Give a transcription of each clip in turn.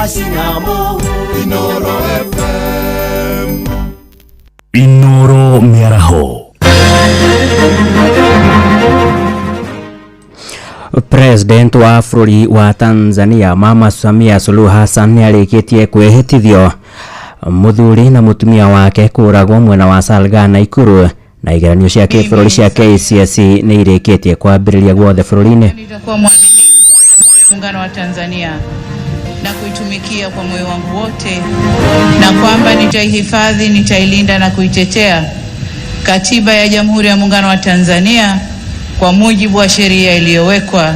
Cinyamũ Inoro FM. Inoro Mĩaraho. President wa bũrũri wa Tanzania Mama Samia Suluhu Hassan nĩarĩkĩtie kwĩhĩtithio. Mũthuri na mũtumia wake kũragwo mwena wa Salga Nakuru, na igeranio cia kĩbũrũri cia KCSE nĩ irĩkĩtie kwambĩrĩria guothe bũrũri-inĩ. Nitakuwa mwaminifu kwa Jamhuri ya Muungano wa Tanzania na kuitumikia kwa moyo wangu wote, na kwamba nitaihifadhi, nitailinda na kuitetea Katiba ya Jamhuri ya Muungano wa Tanzania kwa mujibu wa sheria iliyowekwa.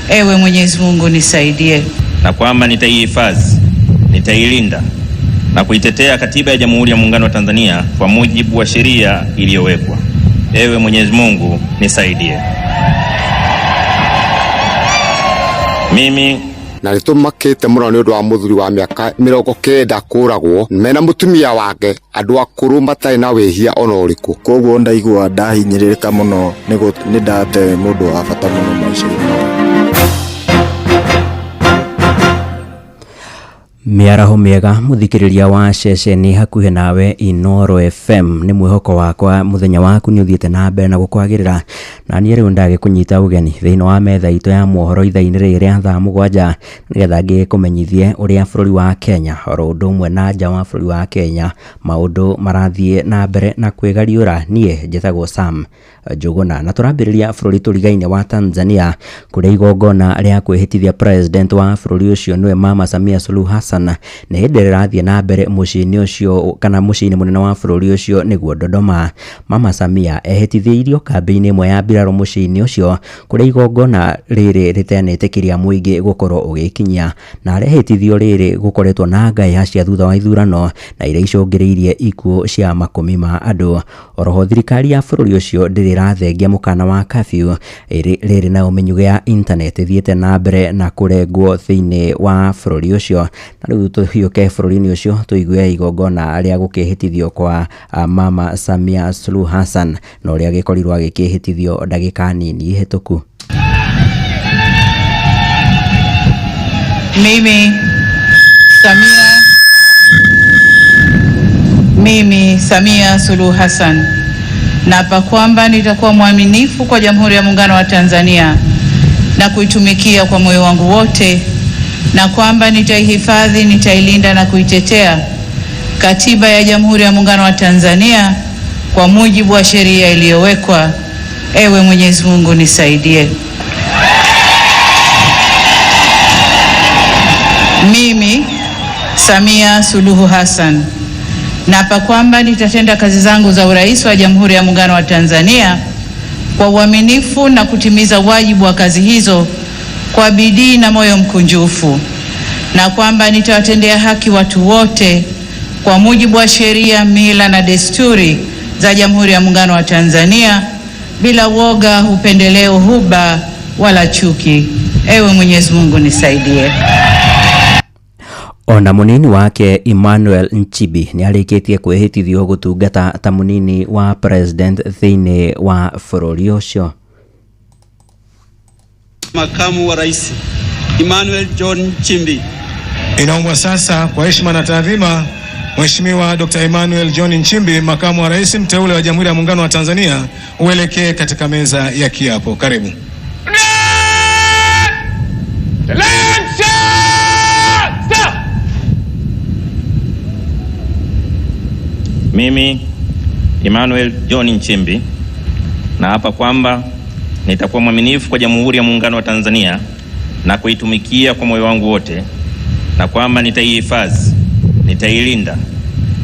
Ewe Mwenyezi Mungu nisaidie. Na kwamba nitaihifadhi, nitailinda na kuitetea Katiba ya Jamhuri ya Muungano wa Tanzania kwa mujibu wa sheria iliyowekwa. Ewe Mwenyezi Mungu nisaidie. Mimi Na nä tå makä te må no nä å ndå wa må thuri wa mä aka 90 kå ragwo mena må tumia wake, andå akå rå matarä na wä hia ona å rä kå. Koguo ndaigua ndahinyĩrĩrĩka mũno nĩ ndate mũndũ wa bata mũno maica-inĩ. Mĩaraho mĩega mũthikĩrĩria wa ceceni hakuhĩ nawe Inoro FM. Nĩ mwĩhoko wakwa mũthenya waku nĩ ũthiĩte na mbere na gũkwagĩrĩra, na niĩ rĩu ndagĩkũnyita ũgeni thĩinĩ wa metha itũ ya mohoro ithaa-inĩ rĩrĩ rĩa thaa 7, nĩgetha ngĩkũmenyithie ũrĩa bũrũri wa Kenya oro ũndũ ũmwe na nja wa bũrũri wa Kenya maũndũ marathiĩ na mbere na kwĩgariũra. Niĩ njĩtagwo Sam Njũgũna, na tũrambĩrĩria bũrũri tũrigaine wa Tanzania, kũrĩa igongona rĩa kwĩhĩtithia president wa bũrũri ũcio nĩwe Mama Samia Suluhu Hassan nĩ hĩndĩ rĩrathiĩ na mbere mũciĩ-inĩ ũcio, kana mũciĩ-inĩ mũnene wa bũrũri ũcio nĩguo Dodoma. Mama Samia ehĩtithĩirio kambĩ-inĩ ĩmwe ya mbirarũ mũciĩ-inĩ ũcio, kũrĩa igongona rĩrĩ rĩtanetĩkĩria mũingĩ gũkorwo ũgĩkinyia, na arehĩtithio rĩrĩ gũkoretwo na ngaya cia thutha wa ithurano na iria icũngĩrĩirie ikuũ cia makũmi ma andũ. Oroho thirikari ya bũrũri ũcio ndĩrĩ ĩrathengia mũkana wa curfew rĩrĩ, nayo mĩnyugĩ ya internet ĩthiĩte na mbere na kũrengwo thĩinĩ wa bũrũri ũcio. Na rĩu tũhiũke bũrũri-inĩ ũcio tũigue igongona rĩa gũkĩhĩtithio kwa Mama Samia Suluhu Hassan na ũrĩa agĩkorirwo agĩkĩhĩtithio ndagĩka nini hĩtũku. Mimi Samia, mimi Samia Suluhu Hassan naapa kwamba nitakuwa mwaminifu kwa Jamhuri ya Muungano wa Tanzania na kuitumikia kwa moyo wangu wote, na kwamba nitaihifadhi, nitailinda na kuitetea Katiba ya Jamhuri ya Muungano wa Tanzania kwa mujibu wa sheria iliyowekwa. Ewe Mwenyezi Mungu nisaidie. Mimi Samia Suluhu Hassan naapa kwamba nitatenda kazi zangu za urais wa Jamhuri ya Muungano wa Tanzania kwa uaminifu na kutimiza wajibu wa kazi hizo kwa bidii na moyo mkunjufu, na kwamba nitawatendea haki watu wote kwa mujibu wa sheria, mila na desturi za Jamhuri ya Muungano wa Tanzania bila woga, upendeleo, huba wala chuki. Ewe Mwenyezi Mungu nisaidie. Ona mũnini wake Emmanuel Nchibi nĩ arĩkĩtie kwĩhĩtithio gũtungata ta mũnini wa president thĩinĩ wa bũrũri ũcio. Makamu wa Rais Emmanuel John Nchimbi. Inaombwa sasa kwa heshima na taadhima Mheshimiwa Dr. Emmanuel John Nchimbi, Makamu wa Rais mteule wa Jamhuri ya Muungano wa Tanzania, uelekee katika meza ya kiapo. Karibu. Mimi Emmanuel John Nchimbi naapa kwamba nitakuwa mwaminifu kwa Jamhuri ya Muungano wa Tanzania na kuitumikia kwa moyo wangu wote, na kwamba nitaihifadhi, nitailinda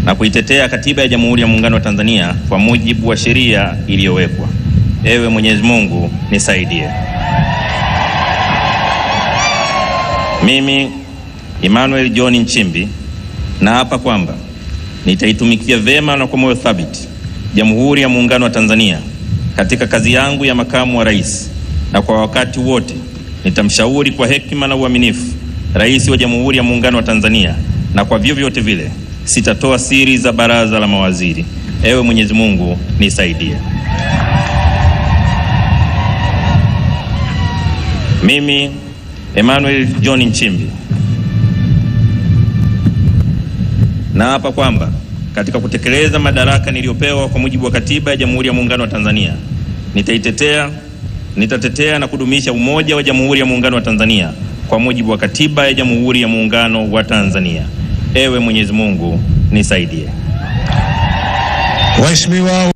na kuitetea Katiba ya Jamhuri ya Muungano wa Tanzania kwa mujibu wa sheria iliyowekwa. Ewe Mwenyezi Mungu nisaidie. Mimi Emmanuel John Nchimbi naapa kwamba nitaitumikia vema na kwa moyo thabiti Jamhuri ya Muungano wa Tanzania katika kazi yangu ya makamu wa rais, na kwa wakati wote nitamshauri kwa hekima na uaminifu Rais wa Jamhuri ya Muungano wa Tanzania, na kwa vyovyote vile sitatoa siri za baraza la mawaziri. Ewe Mwenyezi Mungu nisaidie. Mimi Emmanuel John Nchimbi Naapa kwamba katika kutekeleza madaraka niliyopewa kwa mujibu wa Katiba ya Jamhuri ya Muungano wa Tanzania, nitaitetea, nitatetea na kudumisha umoja wa Jamhuri ya Muungano wa Tanzania kwa mujibu wa Katiba ya Jamhuri ya Muungano wa Tanzania. Ewe Mwenyezi Mungu nisaidie. Waheshimiwa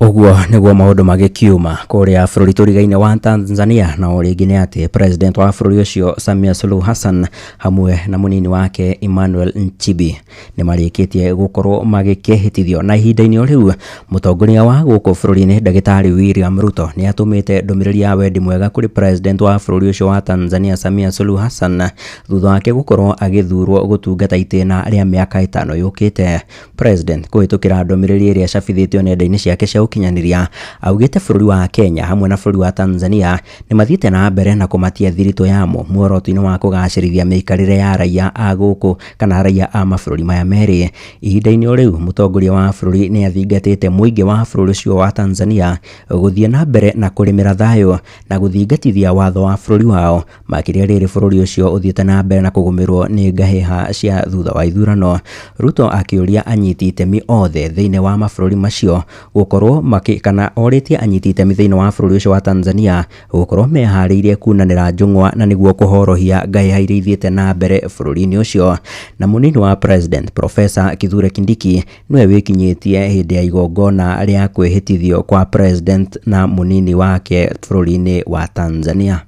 Ũguo nĩguo maũndũ magĩkiuma kũrĩa bũrũri tũrigaine wa Tanzania. Na o rĩngĩ nĩ atĩ president wa bũrũri ũcio Samia Suluhu Hassan hamwe na mũnini wake Emmanuel Nchibi nĩ marĩkĩtie gũkorwo magĩkĩhĩtithio. Na ihinda-inĩ o rĩu, mũtongoria wa gũkũ bũrũri-inĩ Ndagĩtarĩ William Ruto nĩ atũmĩte ndũmĩrĩri ya wendi mwega kũrĩ president wa bũrũri ũcio wa Tanzania Samia Suluhu Hassan thutha wake gũkorwo agĩthurwo gũtungata itĩna rĩa mĩaka 5 yũkĩte. President kũhĩtũkĩra ndũmĩrĩri ĩrĩa ĩcabithĩtio nenda-inĩ ciake cia ũkinyanĩria augĩte bũrũri wa Kenya hamwe na bũrũri wa Tanzania nĩ mathiĩte na mbere na kũmatia thiritũ yamo muoroto-inĩ wa kũgacĩrithia mĩikarĩre ya raia a gũkũ kana raia a mabũrũri maya merĩ. Ihinda-inĩ o rĩu, mũtongoria wa bũrũri nĩ athingatĩte mũingĩ wa bũrũri ũcio wa Tanzania gũthiĩ na mbere na kũrĩmĩra thayũ na gũthingatithia watho wa bũrũri wao, makĩria rĩrĩ bũrũri ũcio ũthiĩte na mbere na kũgũmĩrwo nĩ ngahĩha cia thutha wa ithurano. Ruto akĩũria anyiti itemi othe thĩinĩ wa mabũrũri macio gũkorwo kana orĩtie anyiti itemi thĩinĩ wa bũrũri ũcio wa Tanzania gũkorwo meharĩirie kunanĩra njũng'wa na nĩguo kũhorohia ngahĩha iria ithiĩte na mbere bũrũri-inĩ ũcio. Na mũnini wa president Professor Kithure Kindiki nĩwe wĩkinyĩtie hĩndĩ ya igongona rĩa kwĩhĩtithio kwa president na mũnini wake bũrũri-inĩ wa Tanzania.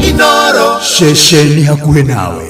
Inoro. Ceceni hakuhĩ nawe.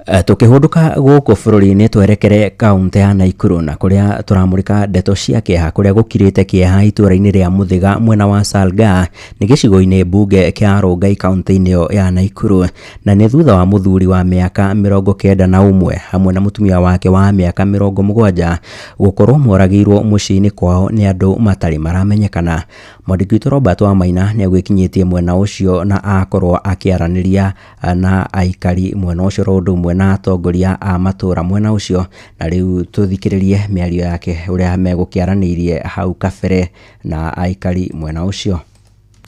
Tũkĩhũndũka gũkũ bũrũri-inĩ twerekere kaũntĩ ya Naikuru na kũrĩa tũramũrĩka ndeto cia kĩeha kũrĩa gũkirĩte kĩeha itũũra-inĩ rĩa Mũthĩga mwena wa Salgaa nĩ gĩcigo-inĩ mbunge kĩa Rongai kaũntĩ-inĩ ĩyo ya Naikuru, na nĩ thutha wa mũthuri wa mĩaka 91 hamwe na mũtumia wake wa mĩaka 70 gũkorwo moragĩirwo mũciĩ-inĩ kwao nĩ andũ matarĩ maramenyekana. Mwandĩki witũ Robert Wamaina nĩ agwĩkinyĩtie mwena ũcio na akorwo akĩaranĩria na aikari mwena ũcio ro ũndũ ũmwe na atongoria a matũra mwena ũcio, na rĩu tũthikĩrĩrie mĩario yake ũrĩa megũkĩaranĩirie hau kabere na aikari mwena ũcio.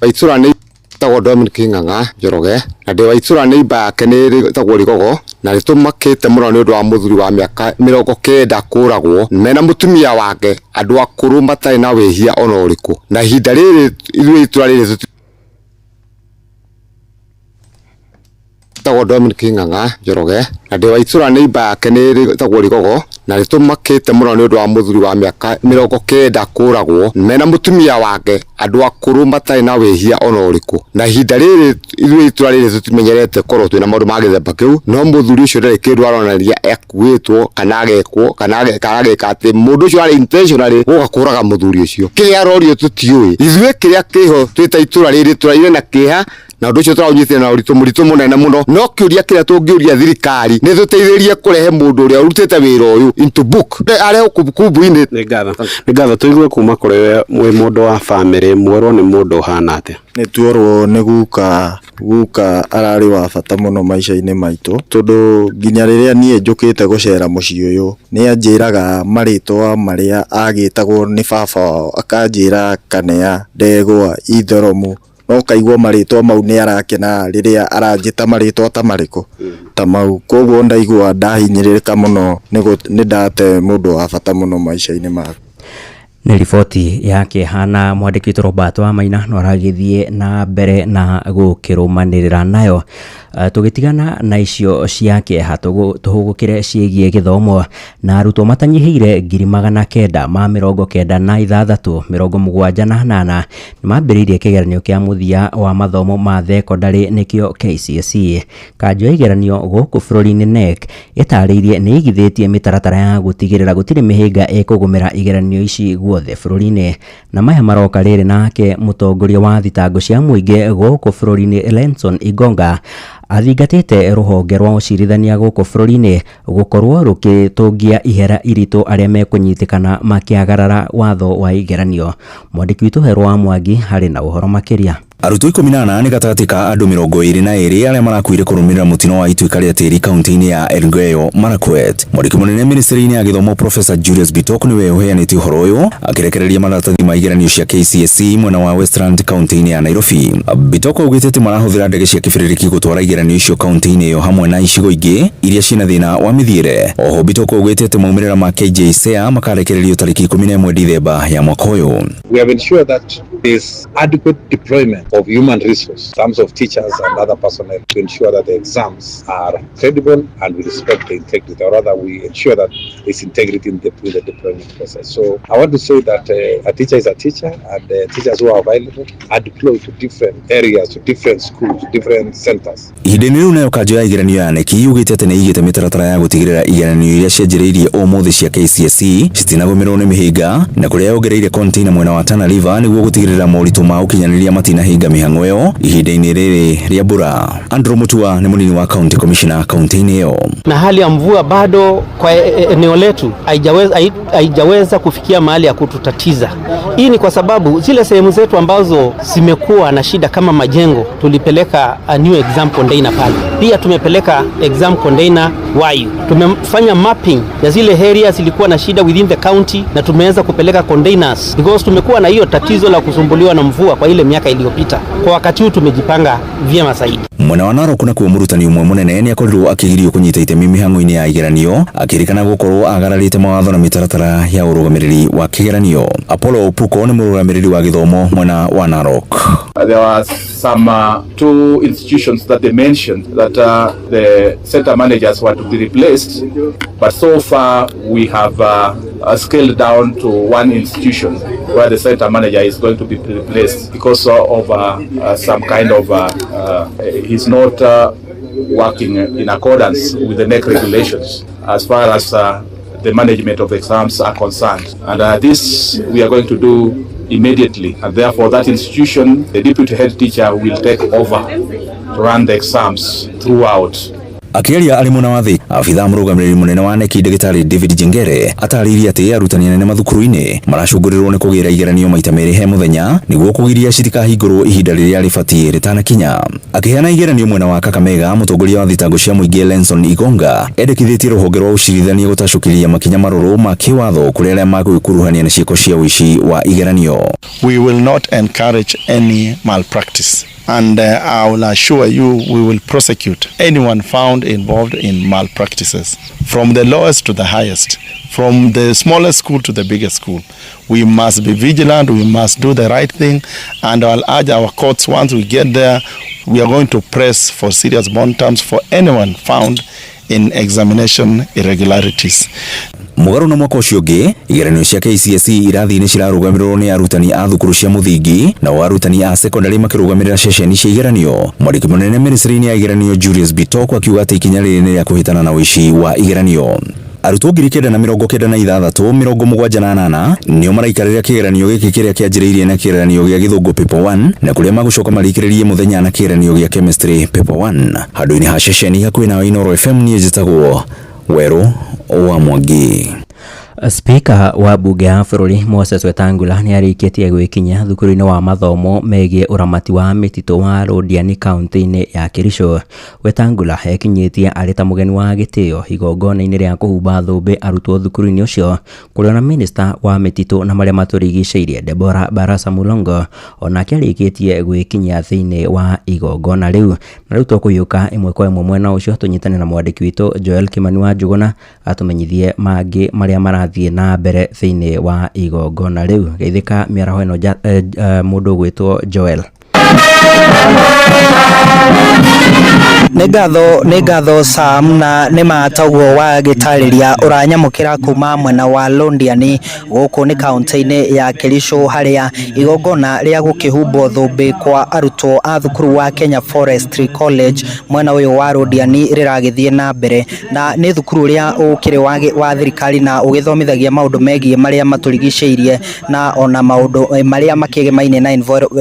Itũra nĩ ĩtagwo Dominic Ng'ang'a Njoroge, na ndĩ wa itũra nĩ imba yake nĩ ĩtagwo Rigogo, na nĩtũmakĩte mũno nĩ ũndũ wa mũthuri wa mĩaka 90 kũragwo mena mũtumia wake, andũ akũrũ matarĩ na wĩhia ona ũrĩkũ. Na ihinda rĩrĩ ithuĩ itũra rĩrĩ ĩtagwo Dominic Ng'ang'a Njoroge, na ndĩ wa itũra nĩ imba yake nĩ ĩtagwo Rigogo, na nĩtũmakĩte mũno nĩ ũndũ wa mũthuri wa mĩaka 90 kũragwo mena mũtumia wake, andũ akũrũ matarĩ na wĩhia ona ũrĩkũ. Na ihinda rĩrĩ ithuĩ itũra rĩrĩ tũtimenyerete korwo twĩna maũndũ ma gĩthemba kĩu, no mũthuri ũcio ndarĩ kĩndũ aronania akuĩtwo kana agekwo kana ageka atĩ mũndũ ũcio arĩ intentionally gũka kũraga mũthuri ũcio. Kĩrĩa arorio tũtiũĩ. Ithuĩ kĩrĩa kĩho twĩ ta itũra rĩrĩ tũraire na kĩeha, na ũndũ ũcio tũraũnyitĩte na ũritũ mũritũ mũnene mũno. No kĩũria kĩrĩa tũngĩũria thirikari nĩ tũteithĩrĩrie kũrehe mũndũ ũrĩa ũrutĩte wĩra ũyũ into book arehwo kumbukumbu-inĩ. Nĩ ngatho, nĩ ngatho. Tũigue kuma kũrĩ we wĩ mũndũ wa bamĩrĩ, mwerwo nĩ mũndũ ũhana atĩa? Nĩ tuorwo nĩ guka. Guka ararĩ wa bata mũno maica-inĩ maitũ, tondũ nginya rĩrĩa niĩ njũkĩte gũcera mũciĩ ũyũ nĩ anjĩraga marĩtwa marĩa agĩtagwo nĩ baba wao, akanjĩra Kanea, Ndegwa, Ithoromu, no ũkaigua marĩtwa mau nĩ arakena rĩrĩa aranjĩta marĩtwa ta marĩkũ ta mau. Koguo ndaigua ndahinyĩrĩrĩka mũno nĩ ndate mũndũ wa bata mũno maica-inĩ makwa. Nĩ riboti ya kĩeha na mwandĩki witũ Robert Wamaina no aragĩthiĩ na mbere na gũkĩrũmanĩrĩra nayo. Tũgĩtigana na icio cia kĩeha, tũhũgũkĩre ciĩgiĩ gĩthomo na arutwo matanyihĩire 996,78 nĩmambĩrĩirie kĩgeranio kĩa mũthia wa mathomo ma thekondarĩ nĩkĩo KCSE. Kanjũ ya igeranio gũkũ bũrũri-inĩ KNEC ĩtarĩirie nĩ ĩigithĩtie mĩtaratara ya gũtigĩrĩra gũtirĩ mĩhĩnga ĩkũgũmĩra igeranio ici guothe bũrũri-inĩ. Na maya maroka rĩrĩ nake mũtongoria wa thitango cia mũingĩ gũkũ bũrũri-inĩ Lenson Igonga athingatĩte rũhonge rwa ũcirithania gũkũ bũrũri-inĩ gũkorwo rũkĩtũngia ihera iritũ arĩa mekũnyitĩkana makĩagarara watho wa igeranio. Mwandĩki witũ Herũ wa Mwangi harĩ na ũhoro makĩria. Arutwo 18 nĩ gatagatĩ ka andũ 22 arĩa marakuire kũrũmĩrĩra mũtino wa ituĩka rĩa tĩri kaunti-inĩ ya Elgeyo Marakwet. Mwandĩki mũnene ministry-inĩ ya gĩthomo Professor Julius Bitok nĩwe ũheanĩte ũhoro ũyũ akĩrekereria maratathi ma igeranio cia KCSE mwena wa Westland kaunti-inĩ ya Nairobi. Bitok augĩte atĩ marahũthĩra ndege cia kĩbĩrĩrĩki gũtwara igeranio icio kaunti-inĩ ĩyo hamwe na icigo ingĩ iria ciĩna thĩna wa mĩthiĩre. Oho Bitok augĩte atĩ maumĩrĩra ma KJSEA makarekererio tarĩki 11 Dithemba ya mwaka ũyũ. We have ensured that there's adequate deployment of human resource in terms of teachers and other personnel to ensure that the exams are credible and we respect the integrity, or rather we ensure that there's integrity in the deployment process. So I want to say that a teacher is a teacher, and the teachers who are available are deployed to different areas, to different schools, to different centers. Ihinda-inĩ rĩu nayo kanjũ ya igeranio ya KNEC yugĩte atĩ nĩ ĩigĩte mĩtaratara ya gũtigĩrĩra igeranio iria cianjĩrĩirie ũmũthĩ cia KCSE citinagũmĩrwo nĩ mĩhĩnga, na kũrĩa yongereire container mwena wa Tana River nĩguo gũtigĩrĩra moritũ ma ũkinyanĩria matinahinga mĩhang'o ĩyo ihinda-inĩ rĩrĩ rĩa mbura. Andrew Mutua nĩ mũnini wa county commissioner kaunti-inĩ ĩyo. Na hali ya mvua bado kwa eneo letu haijaweza kufikia mahali ya kututatiza. Hii ni kwa sababu zile sehemu zetu ambazo zimekuwa na shida kama majengo, tulipeleka a new exam container pale. Pia tumepeleka exam container Wayu. Tumefanya mapping ya zile areas zilikuwa na shida within the county na tumeweza kupeleka containers because tumekuwa na hiyo tatizo la kusumbuliwa na mvua kwa ile miaka iliyopita. Kwa wakati huu tumejipanga vyema zaidi. Mwena wa Narok nakuo mũrutani ũmwe mũnene nĩ akorirwo akĩgirio kũnyita itemi mĩhang'o-inĩ ya igeranio akĩrĩkana gũkorwo agararĩte mawatho na mĩtaratara ya ũrũgamĩrĩri wa kĩgeranio. Apollo Opuko nĩ mũrũgamĩrĩri wa gĩthomo mwena wa Narok. There were some two institutions that they mentioned that the center managers were to be replaced, but so far we have scaled down to one institution where the center manager is going to be replaced because of some kind of he's not working in accordance with the KNEC regulations as far as the management of exams are concerned. And this we are going to do immediately, and therefore that institution, the deputy head teacher will take over to run the exams throughout. Akĩaria arĩ mwena wa thĩ, abithaa mũrũgamĩrĩri mũnene wa KNEC ndagĩtarĩ David Jengere atarĩirie atĩ arutani anene mathukuru-inĩ maracũngũrĩrwo nĩ kũgĩra igeranio maita merĩ he mũthenya nĩguo kũgiria citikahingũrwo ihinda rĩrĩa rĩbatiĩ rĩtanakinya. Akĩheana igeranio mwena wa Kakamega, mũtongoria wa thitango cia mũingĩ Lenson Igonga endekithĩtie rũhonge rwa ũcirithania gũtacũkĩria makinya marũrũ ma kĩwatho kũrĩ arĩa magwĩkuruhania na ciĩko cia ũici wa igeranio. We will not encourage any malpractice. And I will assure you we will prosecute anyone found involved in malpractices, from the lowest to the highest, from the smallest school to the biggest school. We must be vigilant, we must do the right thing, and I'll urge our courts, once we get there, we are going to press for serious bond terms for anyone found in examination irregularities. Mũgarũ na mwaka ũcio ũngĩ, igeranio cia KCSE irathi-inĩ cirarũgamĩrĩrwo nĩ arutani a thukuru cia mũthingi, nao arutani a secondary makĩrũgamĩrĩra ceceni cia igeranio. Mwandĩki mũnene ministry-inĩ ya igeranio Julius Bitok akiuga atĩ ikinya rĩrĩ nĩ rĩa kũhĩtana na ũici wa igeranio. Arutwo 996,708 nĩo maraikarĩra kĩgeranio gĩkĩ kĩrĩa kĩanjĩrĩirie na kĩgeranio gĩa gĩthũngũ paper 1, na kũrĩa magũcoka marĩkĩrĩrie mũthenya na kĩgeranio gĩa chemistry paper 1. Handũ-inĩ ha ceceni hakuhĩ nawe Inooro FM, niĩ njĩtagwo Werũ wa Mwangi. Spika wa bunge ya bũrũri Moses Wetangula nĩ arĩkĩtie gwĩkinyia thukuru-inĩ wa mathomo megiĩ ũramati wa mĩtitũ wa Londiani kaunti-inĩ ya Kericho. Wetangula ekinyĩtie arĩ ta mũgeni wa gĩtĩo igongona-inĩ rĩa kũhumba thũmbĩ arutwo thukuru-inĩ ũcio, kũrĩa ona minista wa mĩtitũ na marĩa matũrigicĩirie Deborah Barasa Mulongo onake arĩkĩtie gwĩkinyia thĩinĩ wa igongona rĩu. Na rĩu tũkũhiũka ĩmwe kwa ĩmwe mwena ũcio tũnyitane na mwandĩki witũ Joel Kimani wa Njuguna atũmenyithie mangĩ marĩa marathiĩ na mbere thĩinĩ wa igongona rĩu. Geithĩka mĩaraho ĩno, mũndũ ũgwĩtwo Joel. Nĩ ngatho, nĩ ngatho Sam, na nĩ ma taguo wagĩtarĩria, ũranyamũkĩra kuma mwena wa Londiani gũkũ nĩ kaunti-inĩ ya Kericho, harĩa igongona rĩa gũkĩhumbwo thũmbĩ kwa arutwo a thukuru wa Kenya Forestry College mwena ũyũ wa Londiani rĩragĩthiĩ na mbere, na nĩ thukuru ũrĩa ũkĩrĩ wa thirikari na ũgĩthomithagia maũndũ megiĩ marĩa matũrigicĩirie na ona maũndũ marĩa makĩgemaine na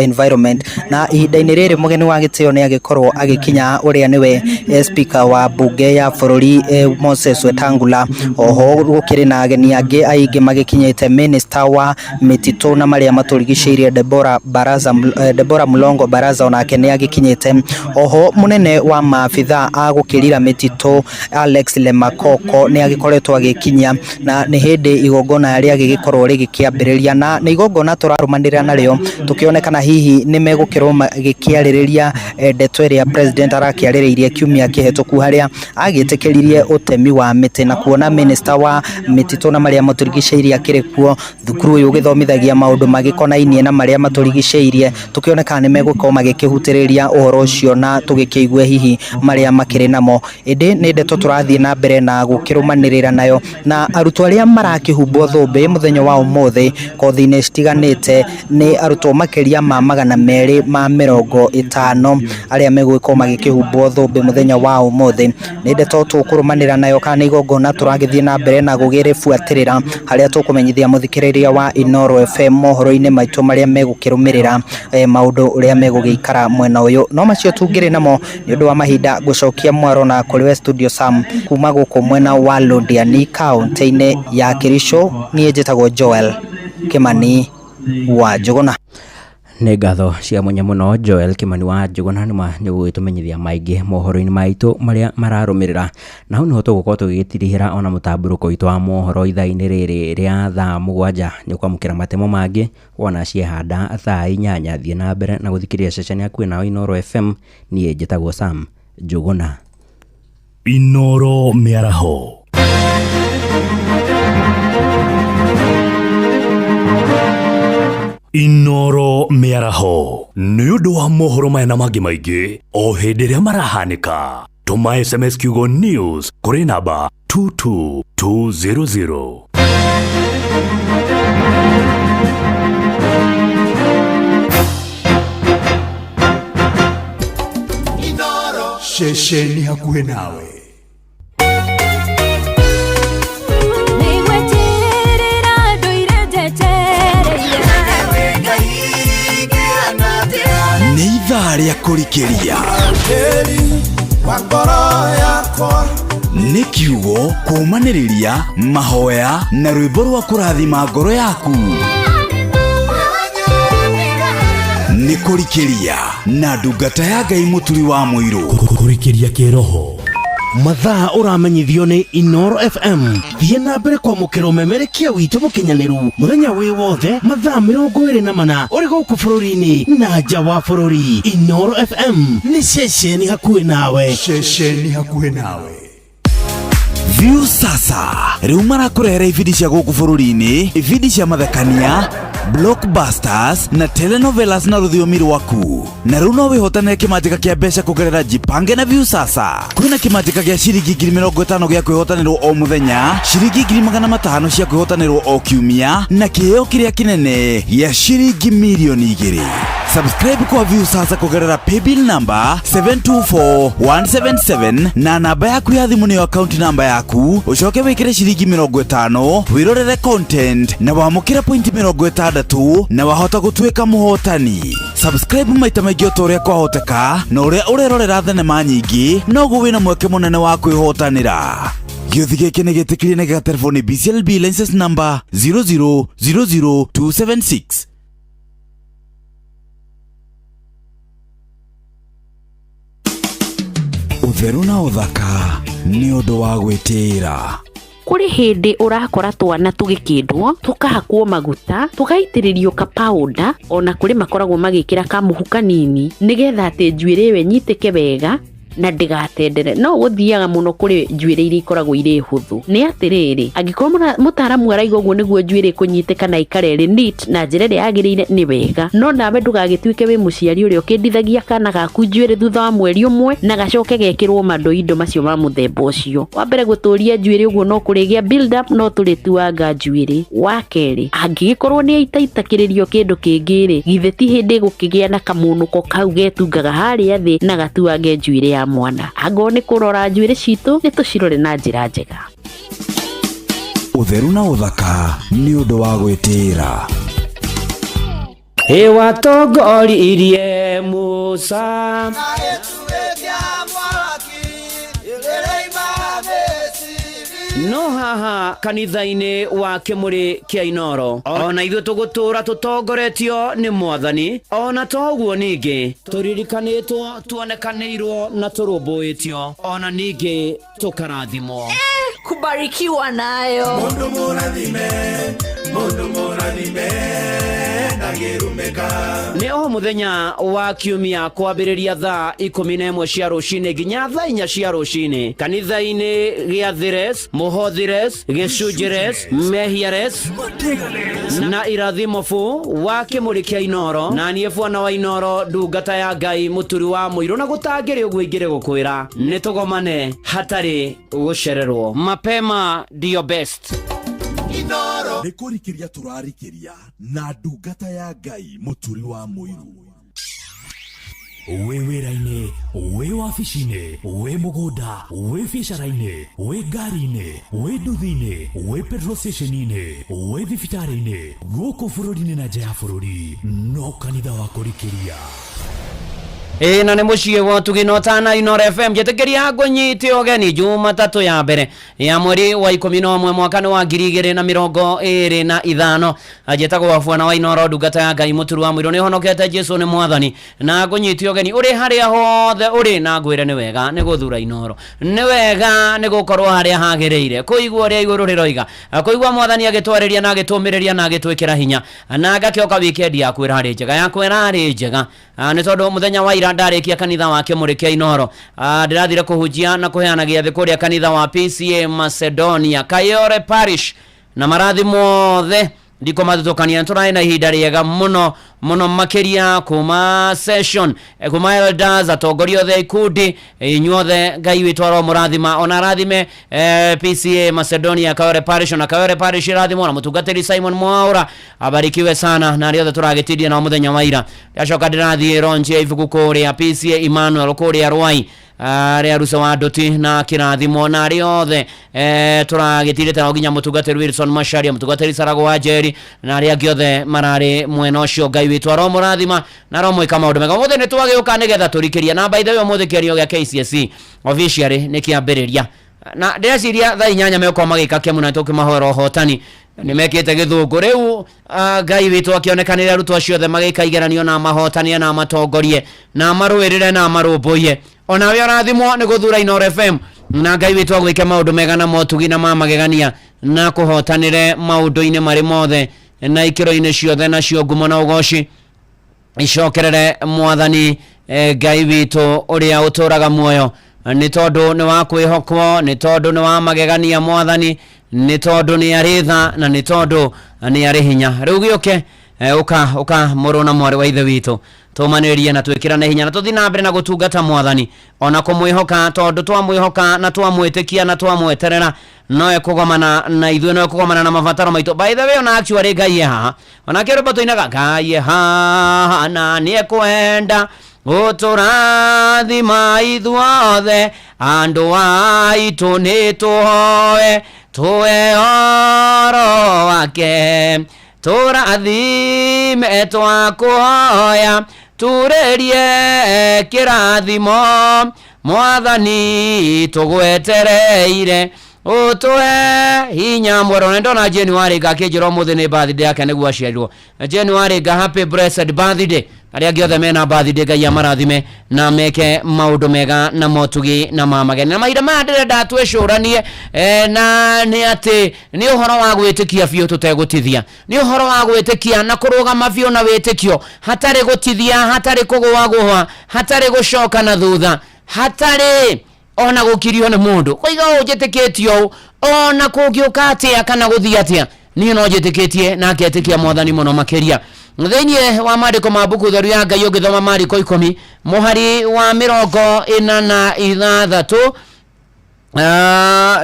environment. Na ihinda-inĩ rĩrĩ mũgeni wa gĩtĩo nĩ agĩkorwo agĩkinya, ũrĩa nĩwe nĩwe speaker wa bunge ya bũrũri Moses Wetangula. Oho gũkĩrĩ na ageni angĩ aingĩ magĩkinyĩte, minister wa mĩtitũ na marĩa matũrigicĩirie Deborah Baraza, Deborah Mulongo Baraza onake nĩ agĩkinyĩte. Oho mũnene wa maabitha a gũkĩrira mĩtitũ Alex Lemakoko nĩ agĩkoretwo agĩkinyia, na nĩ hĩndĩ igongona rĩagĩgĩkorwo rĩgĩkĩambĩrĩria, na nĩ igongona tũrarũmanĩrĩra narĩo tũkĩonekana hihi nĩ megũkĩrwo magĩkĩarĩrĩria ndeto ĩrĩa president arakĩarĩrĩirie kiumia kĩhetũku harĩa agĩtĩkĩririe ũtemi wa mĩtĩ, na kuona minister wa mĩtitũ na marĩa matũrigicĩirie akĩrĩ kuo, thukuru ũyũ ũgĩthomithagia maũndũ magĩkonainie na marĩa matũrigicĩirie, tũkĩonekana nĩ megũkorwo magĩkĩhutĩrĩria ũhoro ũcio na tũgĩkĩigue hihi marĩa makĩrĩ namo. Ĩndĩ nĩ ndeto tũrathiĩ na mbere na gũkĩrũmanĩrĩra nayo, na arutwo arĩa marakĩhumbwo thũmbĩ mũthenya wa ũmũthĩ kothi-inĩ citiganĩte nĩ arutwo makĩria ma 250 arĩa megũgĩkorwo magĩkĩhumbwo thũmbĩ mũthenya wa ũmũthĩ. Nĩ ndeto tũkũrũmanĩra nayo kana nĩ igongona tũragĩthiĩ na mbere na gũgĩrĩbuatĩrĩra harĩa tũkũmenyithia mũthikĩrĩria wa Inooro FM mohoro-inĩ maitũ marĩa megũkĩrũmĩrĩra maũndũ ũrĩa megũgĩikara mwena ũyũ. No macio tungĩrĩ namo nĩ ũndũ wa mahinda, ngũcokia mwaro na kũrĩ we studio Sam kuma gũkũ mwena wa Londiani kaunti-inĩ ya Kericho. Niĩ njĩtagwo Joel Kimani wa Njũgũna. Nĩ ngatho cia mwanya mũno Joel Kimani wa Njũgũna, nĩ ma nĩ gũgĩtũmenyithia maingĩ mohoro-inĩ maitũ marĩa mararũmĩrĩra. Na hau nĩho tũgũkorwo tũgĩgĩtirihĩra ona mũtambũrũko witũ wa mohoro ithaa-inĩ rĩrĩ rĩa thaa 7. Nĩ ũkwamũkĩra matemo mangĩ wona ciehanda thaa 8. Thiĩ na mbere na gũthikĩrĩria ceceni yaku nayo Inooro FM. Niĩ njĩtagwo Sam Njũgũna. Inooro Mĩaraho. Inooro Mĩaraho nĩ ũndũ wa mohoro maya na mangĩ maingĩ o hĩndĩ ĩrĩa marahanĩka. Tũma SMS kiugo news kũrĩ namba 22200. Ceceni hakuhĩ nawe. Nĩ ithaa rĩa kũrikĩria, nĩ kiugo kũũmanĩrĩria, mahoya na rwĩmbo rwa kũrathima ngoro yaku. Nĩ kũrikĩria na ndungata ya Ngai Mũturi wa Mũirũ. Kũrikĩria kĩroho. Mathaa ũramenyithio nĩ Inooro FM. Thiĩ na mbere kwamũkĩra ũmemerekia witũ mũkinyanĩru mũthenya wĩ wothe mathaa 24 ũrĩ gũkũ bũrũri-inĩ na nja wa bũrũri. Inooro FM nĩ ceceni hakuhĩ nawe. Ceceni hakuhĩ nawe. View sasa rĩu marakũrehera ibindi cia gũkũ bũrũri-inĩ, ibindi cia mathekania, blockbusters na telenovelas na rũthiomi rwaku. Na rĩu no wĩhotanĩre kĩmanjĩka kĩa mbeca kũgerera Jipange na View sasa. Kwĩna kĩmanjĩka gĩa ciringi 50,000 gĩa kwĩhotanĩrwo o mũthenya, ciringi 500,000 cia kwĩhotanĩrwo o kiumia, na kĩheo kĩrĩa kĩnene gĩa ciringi 2,000,000. Subscribe kwa View sasa kũgerera paybill number 724177 na namba yaku ya thimũ nĩyo account number yaku, ũcoke wĩkĩre ciringi 50 wĩrorere content na wamũkĩre point 60 na wahota gũtuĩka mũhotani. Subscribe maita maingĩ o ta ũrĩa kwahoteka, na ũrĩa ũrerorera thenema nyingĩ noguo wĩna mweke mũnene wa kwĩhotanĩra. Gĩũthi gĩkĩ nĩ gĩtĩkĩrie na gĩgaterwo nĩ BCLB license number 0000276. Ũtheru na ũthaka nĩ ũndũ wa gwĩtĩĩra. Kũrĩ hĩndĩ ũrakora twana tũgĩkĩndwo, tũkahakwo maguta, tũgaitĩrĩrio kapauda, ona kũrĩ makoragwo magĩkĩra kamũhu kanini nĩgetha atĩ njuĩrĩ ĩyo ĩnyitĩke wega na ndĩgatendere. No gũthiaga mũno kũrĩ njuĩrĩ iria ikoragwo irĩ hũthũ. Nĩ atĩrĩrĩ, angĩkorwo mũtaaramu araiga ũguo nĩguo njuĩrĩ ĩkũnyitĩka na ĩikare ĩrĩ neat na njĩra ĩrĩa yagĩrĩire nĩ wega, no nawe ndũgagĩtuĩke wĩ mũciari ũrĩa ũkĩndithagia kana gaku njuĩrĩ thutha wa mweri ũmwe na gacoke gekĩrwo mandoindo macio ma mũthemba ũcio. Wa mbere, gũtũria njuĩrĩ ũguo no kũrĩgĩa build up, no tũrĩtuanga njuĩrĩ. Wa kerĩ, angĩgĩkorwo nĩ aitaitakĩrĩrio kĩndũ kĩngĩ rĩ, githĩ ti hĩndĩ gũkĩgĩa na kamũnũko kau getungaga harĩa thĩ na gatuange njuĩrĩ ya mwana. Angorwo nĩ kũrora njuĩrĩ citũ, nĩ tũcirore na njĩra njega. Ũtheru na ũthaka nĩ ũndũ wa gwĩtĩĩra. Ĩwatongoririe Musa. No haha kanitha-inĩ wa Kĩmũrĩ kĩa Inoro, ona ithuĩ tũgũtũra tũtongoretio nĩ Mwathani. Ona toguo ningĩ tũririkanĩtwo, tuonekanĩirwo na tũrũmbũĩtio, ona ningĩ tũkarathimwo. Kubarikiwa nayo. Mundu mũrathime, mundu mũrathime, ndangĩrumĩka. Nĩ o mũthenya wa kiumia kwambĩrĩria thaa 11 cia rũcinĩ nginya thaa 4 cia rũcinĩ, kanitha-inĩ gĩa Thires, Mũhothires, Gĩcunjĩres, Mehiares na Irathimo bu wa Kĩmũrĩ kĩa Inoro. Na niĩ bwana wa Inoro, ndungata ya Ngai, mũturi wa mũirũ, na gũtangĩrĩ ũguo ingĩrĩ gũkwĩra nĩ tũgomane hatarĩ gũcererwo. Mapema ndio best. Inoro. Nĩ kũrikĩria tũrarikĩria na ndungata ya Ngai, mũturi wa mũiru. Wĩ wĩra-inĩ, wĩ wabici-inĩ, wĩ mũgũnda, wĩ biacara-inĩ, wĩ ngari-inĩ, wĩ nduthi-inĩ, wĩ petrol station-inĩ, wĩ thibitarĩ-inĩ, gũkũ bũrũri-inĩ na nja ya bũrũri, no kanitha wa kũrikĩria. Ĩĩ, na nĩ mũciĩ wa ũtugi na ũtana, Inoro FM. Njĩtĩkĩria ngũnyite ũgeni Jumatatũ ya mbere ya mweri wa 11, mwaka nĩ wa 2025. Njĩtagwo bwana wa Inoro, ndungata ya Ngai, mũturu wa mũirũ. Nĩ honokete, Jesu nĩ Mwathani, na ngũnyite ũgeni ũrĩ harĩa hothe ũrĩ, na ngwĩre nĩ wega nĩ gũthura Inoro, nĩ wega nĩ gũkorwo harĩa hagĩrĩire, kũigua ũrĩa igũrũ rĩroiga, kũigua Mwathani agĩtwarĩria na agĩtũmĩrĩria na agĩtwĩkĩra hinya. Na ngakĩoka wikendi yaku ĩrarĩ njega, yakwa ĩrarĩ njega. Nĩ tondũ mũthenya wa ira ndarĩkia kanitha wa Kĩmũrĩ kĩa Inoro, ndĩrathire kũhunjia na kũheana gĩathĩ kũrĩa kanitha wa PCA Macedonia Kayore Parish, na marathi mothe ndikũmathutũkania. Tũrarĩ na ihinda rĩega mũno mũno makĩria, kuma session, kuma elders, atongoria othe a ikundi, inyuothe Ngai witũ aromũrathima, ona arathime PCA Macedonia Kayore Parish, ona Kayore Parish irathimwo, na mũtungatĩri Simon Mwaura abarikiwe sana, na arĩa othe tũragĩtindia nao mũthenya wa ira. Ndacoka ndĩrathiĩ launch ya ibuku kũrĩa PCA Emmanuel kũrĩa Rwai, arĩa Ruca wa Ndũti, na kĩrathimo na arĩa othe tũragĩtirĩte nao, nginya mũtungatĩri Wilson Macharia, mũtungatĩri Sarago wa Njeri, na arĩa angĩ othe mararĩ mwena ũcio. Ngai witũ aromũrathima na aromwĩka maũndũ mega. Ũmũthĩ nĩ twagĩũka nĩgetha tũrikĩrie, na by the way, ũmũthĩ kĩario gĩa KCSE officially nĩ kĩambĩrĩria, na ndĩreciria thaa 8 megũkorwo magĩka kĩamu, na tũkĩmahoera ũhotani. Nĩ mekĩte gĩthũngũ rĩu. Ngai witũ akĩonekanĩre arutwo acio othe magĩka igeranio, na mahotanie, na matongorie, na marũĩrĩre, na marũmbũiye. Onawe ũrathimwo nĩ gũthura Inoro FM, na Ngai witũ agwĩke maũndũ mega na motugi na ma magegania, na kũhotanĩre maũndũ-inĩ marĩ mothe na ikĩro-inĩ ciothe. Nacio ngumo na ũgoci icokerere Mwathani, Ngai witũ ũrĩa ũtũraga muoyo, nĩ tondũ nĩ wa kwĩhokwo, nĩ tondũ nĩ wa magegania Mwathani, nĩ tondũ nĩ arĩ tha, na nĩ tondũ nĩ arĩ hinya. Rĩu gĩũke, ũka, ũka, mũrũ na mwarĩ wa ithe witũ, tũmanĩrĩrie na twĩkĩrane hinya, na tũthiĩ na mbere na gũtungata Mwathani ona kũmwĩhoka, tondũ twamwĩhoka na twamwĩtĩkia na twamweterera, no ekũgomana na ithuĩ, no ekũgomana na mabataro maitũ. By the way, ona actually Ngai e haha, onake rwĩmbo tũinaga, Ngai e haha na nĩ ekwenda gũtũrathima ithuothe, andũ aitũ nĩ tũhoe tũhe oro wake, tũrathime twakũhoya, turĩrie kĩrathimo, Mwathani tũgwetereire ũtũhe hinya mwerũ. Na ndona Jane Warĩnga akĩnjĩra ũmũthĩ nĩ birthday yake, nĩguo aciarirwo. Jane Warĩnga, happy blessed birthday. Arĩa angĩ othe mena birthday, Ngai amarathime na meke maũndũ mega na motugi na mamageni. Na mahinda maya ndĩrenda twĩcũranie, na nĩ atĩ nĩ ũhoro wa gwĩtĩkia biũ tũtegũtithia, nĩ ũhoro wa gwĩtĩkia na kũrũgama biũ na wĩtĩkio, hatarĩ gũtithia, hatarĩ kũgũagũa, hatarĩ gũcoka na thutha, hatarĩ ona gũkirio nĩ mũndũ, kũiga ũũ njĩtĩkĩtie ũũ, ona kũngĩũka atĩa kana gũthiĩ atĩa, niĩ no njĩtĩkĩtie na ngetĩkia Mwathani mũno makĩria. Thĩinĩ wa maandĩko ma mbuku theru ya Ngai, ũngĩthoma Mariko 10 mũhari wa 46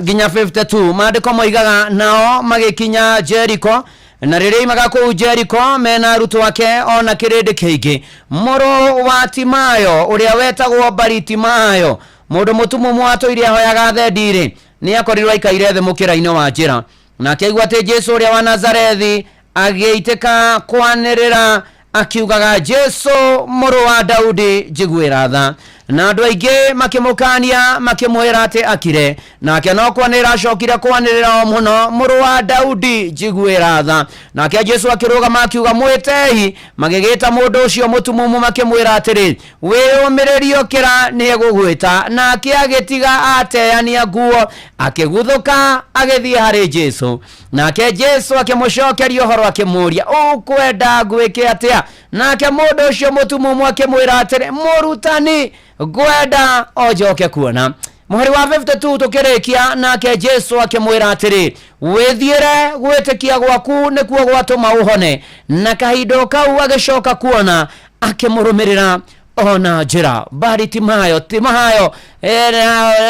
nginya 52, maandĩko moigaga, nao magĩkinya Jeriko, na rĩrĩa imaga kũu Jeriko mena arutwo ake ona kĩrĩndĩ kĩingĩ, mũrũ wa Timayo ũrĩa wetagwo Baritimayo, mũndũ mũtumumu watũire ahoyaga thendi-rĩ, nĩ akorirwo aikaire thĩ mũkĩra-inĩ wa njĩra. Nake aigua atĩ Jesu ũrĩa wa Nazarethi, agĩitĩka kwanĩrĩra akiugaga, "Jesu, mũrũ wa Daudi, njiguĩra tha." Na andũ aingĩ makĩmũkania makĩmwĩra atĩ akire, nake no kwanĩrĩra acokire kwanĩrĩra o mũno, mũrũ wa Daudi, njiguĩra tha. Nake Jesu akĩrũgama akiuga, mwĩtei. Magĩgĩta mũndũ ũcio mũtumumu makĩmwĩra atĩrĩ, wĩyũmĩrĩrie, ũkĩra, nĩegũgwĩta. Nake agĩtiga ateania nguo, akĩguthũka agĩthiĩ harĩ Jesu. Nake Jesu akĩmũcokeria ũhoro akĩmũũria, ũkwenda ngwĩke atĩa? Nake mũndũ ũcio mũtumumu akĩmwĩra atĩrĩ, mũrutani, ngwenda o njoke kuona. Mũhari wa 52 tũkĩrĩkia, nake Jesu akĩmwĩra atĩrĩ, wĩthiĩre, gwĩtĩkia gwaku nĩkuo gwatũma ũhone. Na kahinda o kau agĩcoka kuona, akĩmũrũmĩrĩra ona njĩra. Baritimayo, Timayo,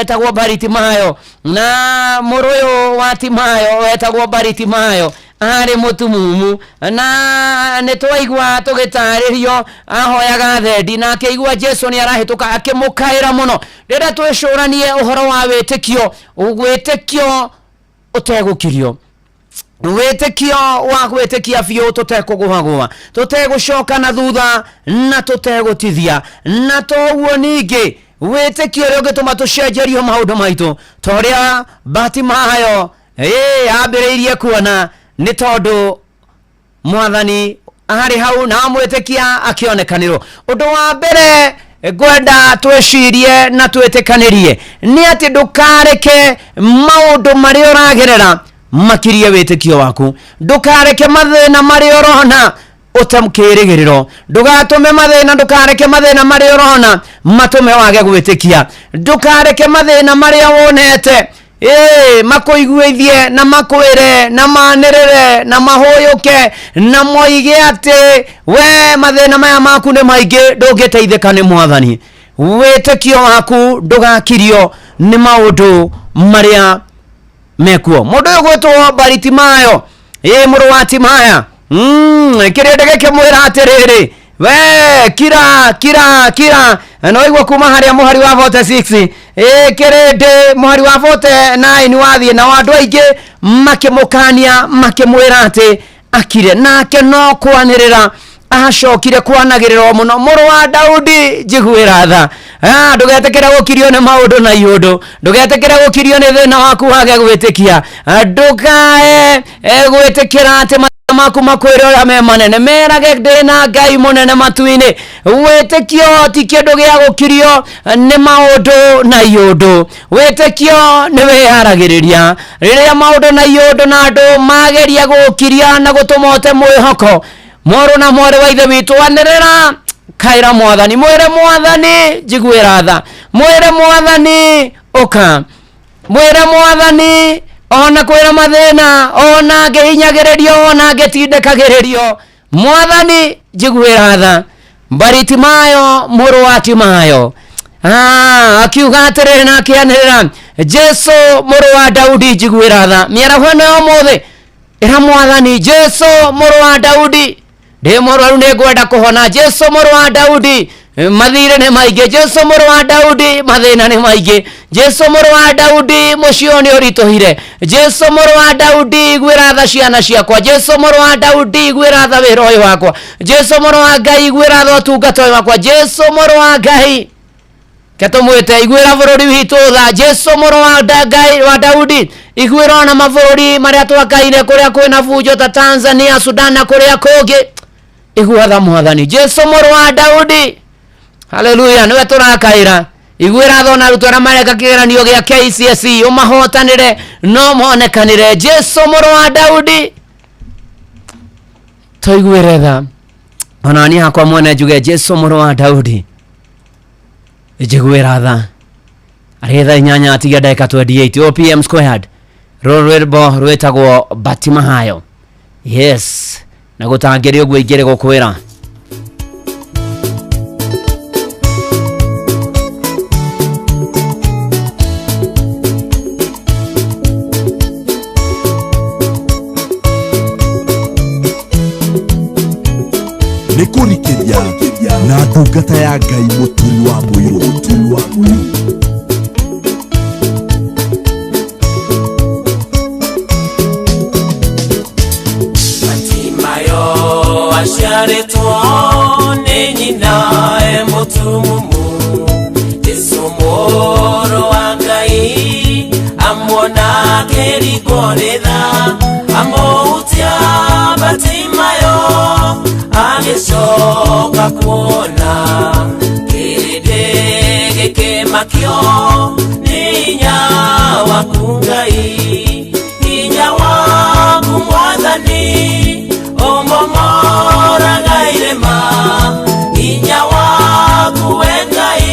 etagwo Baritimayo, na mũrũ ũyũ wa Timayo wetagwo Baritimayo arĩ mũtumumu, na nĩ twaigua tũgĩtarĩrio ahoyaga thendi, na akĩigua Jesu nĩ arahĩtũka akĩmũkaĩra mũno. Rĩrĩa twĩcũranie ũhoro wa wĩtĩkio, wĩtĩkio ũtegũkirio, wĩtĩkio wa gwĩtĩkia biũ, tũtekũgũagũa, tũtegũcoka na thutha, na tũtegũtithia. Na toguo ningĩ wĩtĩkio ũrĩa ũngĩtũma tũcenjerio maũndũ maitũ, ta ũrĩa Batimayo ambĩrĩirie kuona nĩ tondũ mwathani arĩ hau na amwĩtĩkia akĩonekanĩrwo. Ũndũ wa mbere ngwenda twĩcirie na twĩtĩkanĩrie nĩ atĩ ndũkareke maũndũ marĩa ũragerera makirie wĩtĩkio waku. Ndũkareke mathĩna marĩa ũrona ũte kĩĩrĩgĩrĩro. Ndũgatũme mathĩna, ndũkareke mathĩna marĩa ũrona matũme wage gwĩtĩkia. Ndũkareke mathĩna marĩa wonete makũiguithie na makwĩre na manĩrĩre na mahũyũke na moige atĩ we mathĩna maya maku nĩ maingĩ, ndũngĩteithĩka nĩ mwathani. Wĩtĩkio waku ndũgakirio nĩ maũndũ marĩa mekuo. Mũndũ ũyũ gwĩtwo Baritimayo, mũrũ wa Timaya, kĩrĩndĩ gĩkĩmwĩra atĩrĩrĩ, we kira kira kira. No igua kuma harĩa mũhari wa 46, kĩrĩndĩ mũhari wa 49 wathiĩ, na andũ aingĩ makĩmũkania makĩmwĩra atĩ akire, nake no kwanĩrĩra acokire kwanagĩrĩra mũno, mũrũ wa Daudi, njiguĩra tha. Ndũgetĩkĩre gũkirio nĩ maũndũ na iũndũ, ndũgetĩkĩre gũkirio nĩ thĩna waku wage gwĩtĩkia. Ndũkae gwĩtĩkĩra atĩ maku makwĩre ũrĩa me manene, merage ndĩna Ngai mũnene matu-inĩ. Wĩtĩkio ti kĩndũ gĩa gũkirio nĩ maũndũ na iũndũ. Wĩtĩkio nĩ wĩharagĩrĩria rĩrĩa maũndũ na iũndũ na andũ mageria gũkiria na gũtũma ũte mwĩhoko. Mũrũ na mwarĩ wa ithe witũ, anĩrĩra, kaĩra mwathani, mwĩre mwathani njiguĩra tha, mwĩre mwathani ũka, mwĩre mwathani ona kwĩra mathĩna, ona ngĩhinyagĩrĩrio, ona ngĩtindĩkagĩrĩrio, mwathani njiguĩra tha. Baritimayo mũrũ wa Timayo akiuga atĩrĩrĩ na akĩanĩrĩra, Jesu mũrũ wa Daudi, njiguĩra tha. Mĩaraho ĩno ya ũmũthĩ, ĩra mwathani, Jesu mũrũ wa Daudi, ndĩ mũrwaru nĩ ngwenda kũhona. Jesu mũrũ wa Daudi, mathirĩ nĩ maingĩ. Jesu mũrũ wa Daudi, mathĩna nĩ maingĩ. Jesu mũrũ wa Daudi, mũciĩ ũyũ nĩ ũritũhire. Jesu mũrũ wa Daudi, iguĩra tha ciana ciakwa. Jesu mũrũ wa Daudi, iguĩra tha wĩra ũyũ wakwa. Jesu mũrũ wa Ngai, iguĩra tha ũtungata ũyũ wakwa. Jesu mũrũ wa Ngai, ke tũmwĩte, iguĩra bũrũri witũ tha. Jesu mũrũ wa Ngai wa Daudi, iguĩra ona mabũrũri marĩa twakaire kũrĩa kwĩna bunjo ta Tanzania, Sudan na kũrĩa kũngĩ. Igua tha mwathani. Jesu mũrũ wa Daudi, haleluya, nĩwe tũrakaĩra. Iguĩra tha ona arutwo arĩa mareka kĩgeranio gĩa KCSE, ũmahotanĩre no monekanĩre. Jesu mũrũ wa Daudi, tũiguĩre tha. Ona niĩ hakwa mwene njuge, Jesu mũrũ wa Daudi, njiguĩra tha. Arĩ thaa 8 tiga ndagĩka 28, OPM squared. Rũrũ rwĩmbo rwĩtagwo Batimayo. Yes, na gũtangĩrĩ ũguo ingĩrĩ gũkwĩra. Nĩ kũrikĩria na ndungata ya Ngai mũturi wa mũirũ, mũturi wa mũirũ. Batimayo aciarĩtwo nĩ nyina e mũtumumu. Mũrũ wa Ngai amuona akĩringwo nĩ tha, amũhutia Batimayo agĩcoka kuona. Kĩrĩndĩ gĩkĩmakio nĩ hinya waku Ngai, hinya waku Mwathani ũmomoraga irĩma, hinya waku we Ngai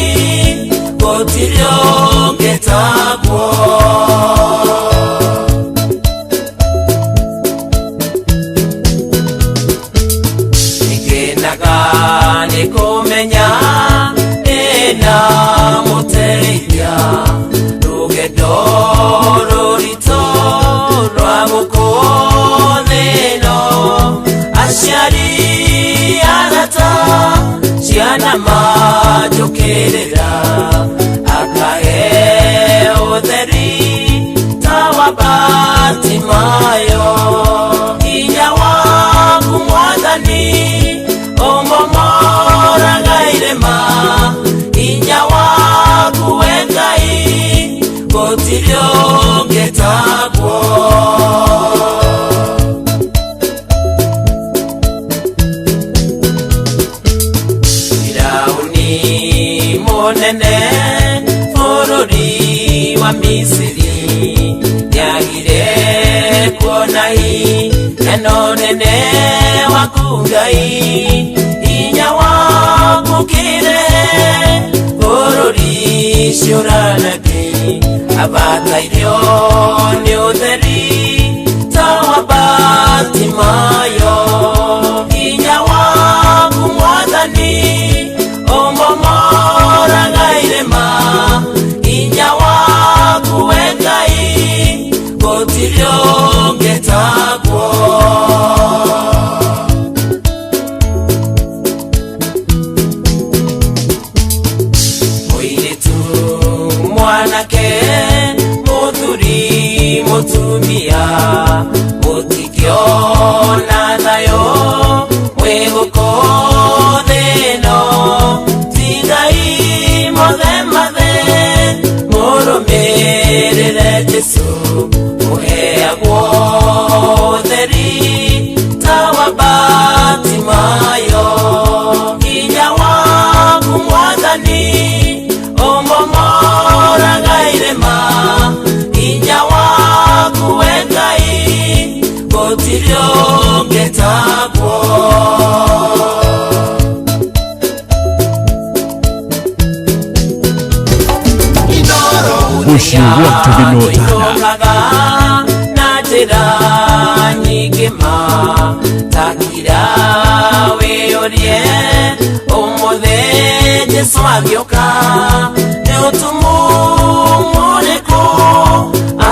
gũtirĩ ũngĩ taguo. Nĩngenaga nĩ kũmenya ndĩna mũteithia, rũgendo rũritũ rwa gũkũ thĩ ĩno, aciari arata ciana manjũkĩrĩra, akahe ũtheri ta wa Batimayo. Hinya waku Mwathani ũmomoraga irĩma, hinya waku we Ngai gũtirĩ ũngĩ taguo. Firaũni mũnene bũrũri wa Misiri nĩagire kuona hinya nene waku Ngai, hinya waku kĩrehe bũrũri ciũranagi, abatairio nĩ ũtheri ta wa Batimayo. Hinya waku Mwathani ũmomoraga irĩma, hinya waku we Ngai gũtirĩ ũngĩ taguo. Mũirĩtu mwanake mũthuri mũtumia mũtikĩona thayũ mwĩ gũkũ thĩ ĩno, tigai mothe mathe mũrũmĩrĩre Jesũ, mũheagwo ũtheri ta wa Batimayo. Hinya waku Mwathani ũmomoraga irĩma, hinya waku we Ngai gũtirĩ ũngĩ taguo. Mũciĩ wa Tũrinotana. Tũinũkaga na njĩra nyingĩ ma, takira wĩyũrie ũmũthĩ Jesũ agĩũka, nĩ ũtumumu ũrĩkũ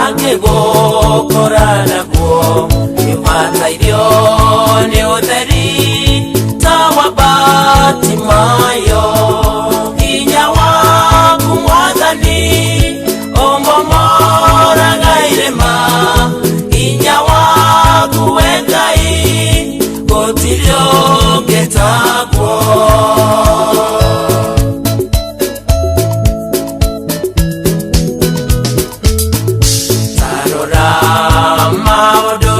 angĩgũkora naguo, nĩũbatairio nĩ ũtheri ta wa Batimayo. Hinya waku Mwathani ũmomoraga irĩma, hinya waku we Ngai gũtirĩ ũngĩ taguo. Ta rora maũndũ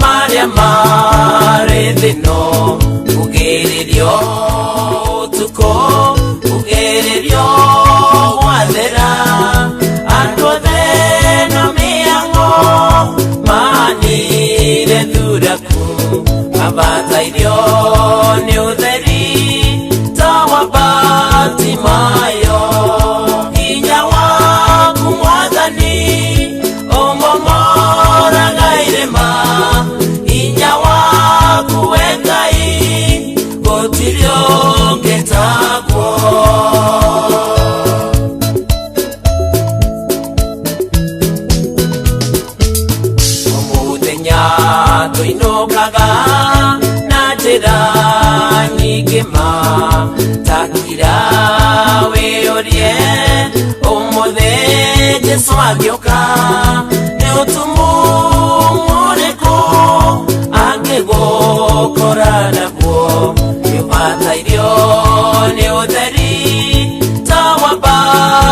marĩa marĩ thĩ ĩno, kũgĩrĩrio ũtukũ, kũgĩrĩrio gwathera, andũ othe no mĩhang'o manire thuraku, mabatairio nĩ ũtheri ta wa Batimayo. Hinya waku Mwathani ũmomoraga irĩma, hinya waku we Ngai gũtirĩ ũngĩ taguo. Mũthenya tũinũkaga na njĩra nyingĩ ma, takira wĩyũrie ũmũthĩ Jesũ agĩũka, nĩ ũtumumu ũrĩkũ angĩgũkora naguo, nĩũbatairio nĩ ũtheri ta wa Batimayo.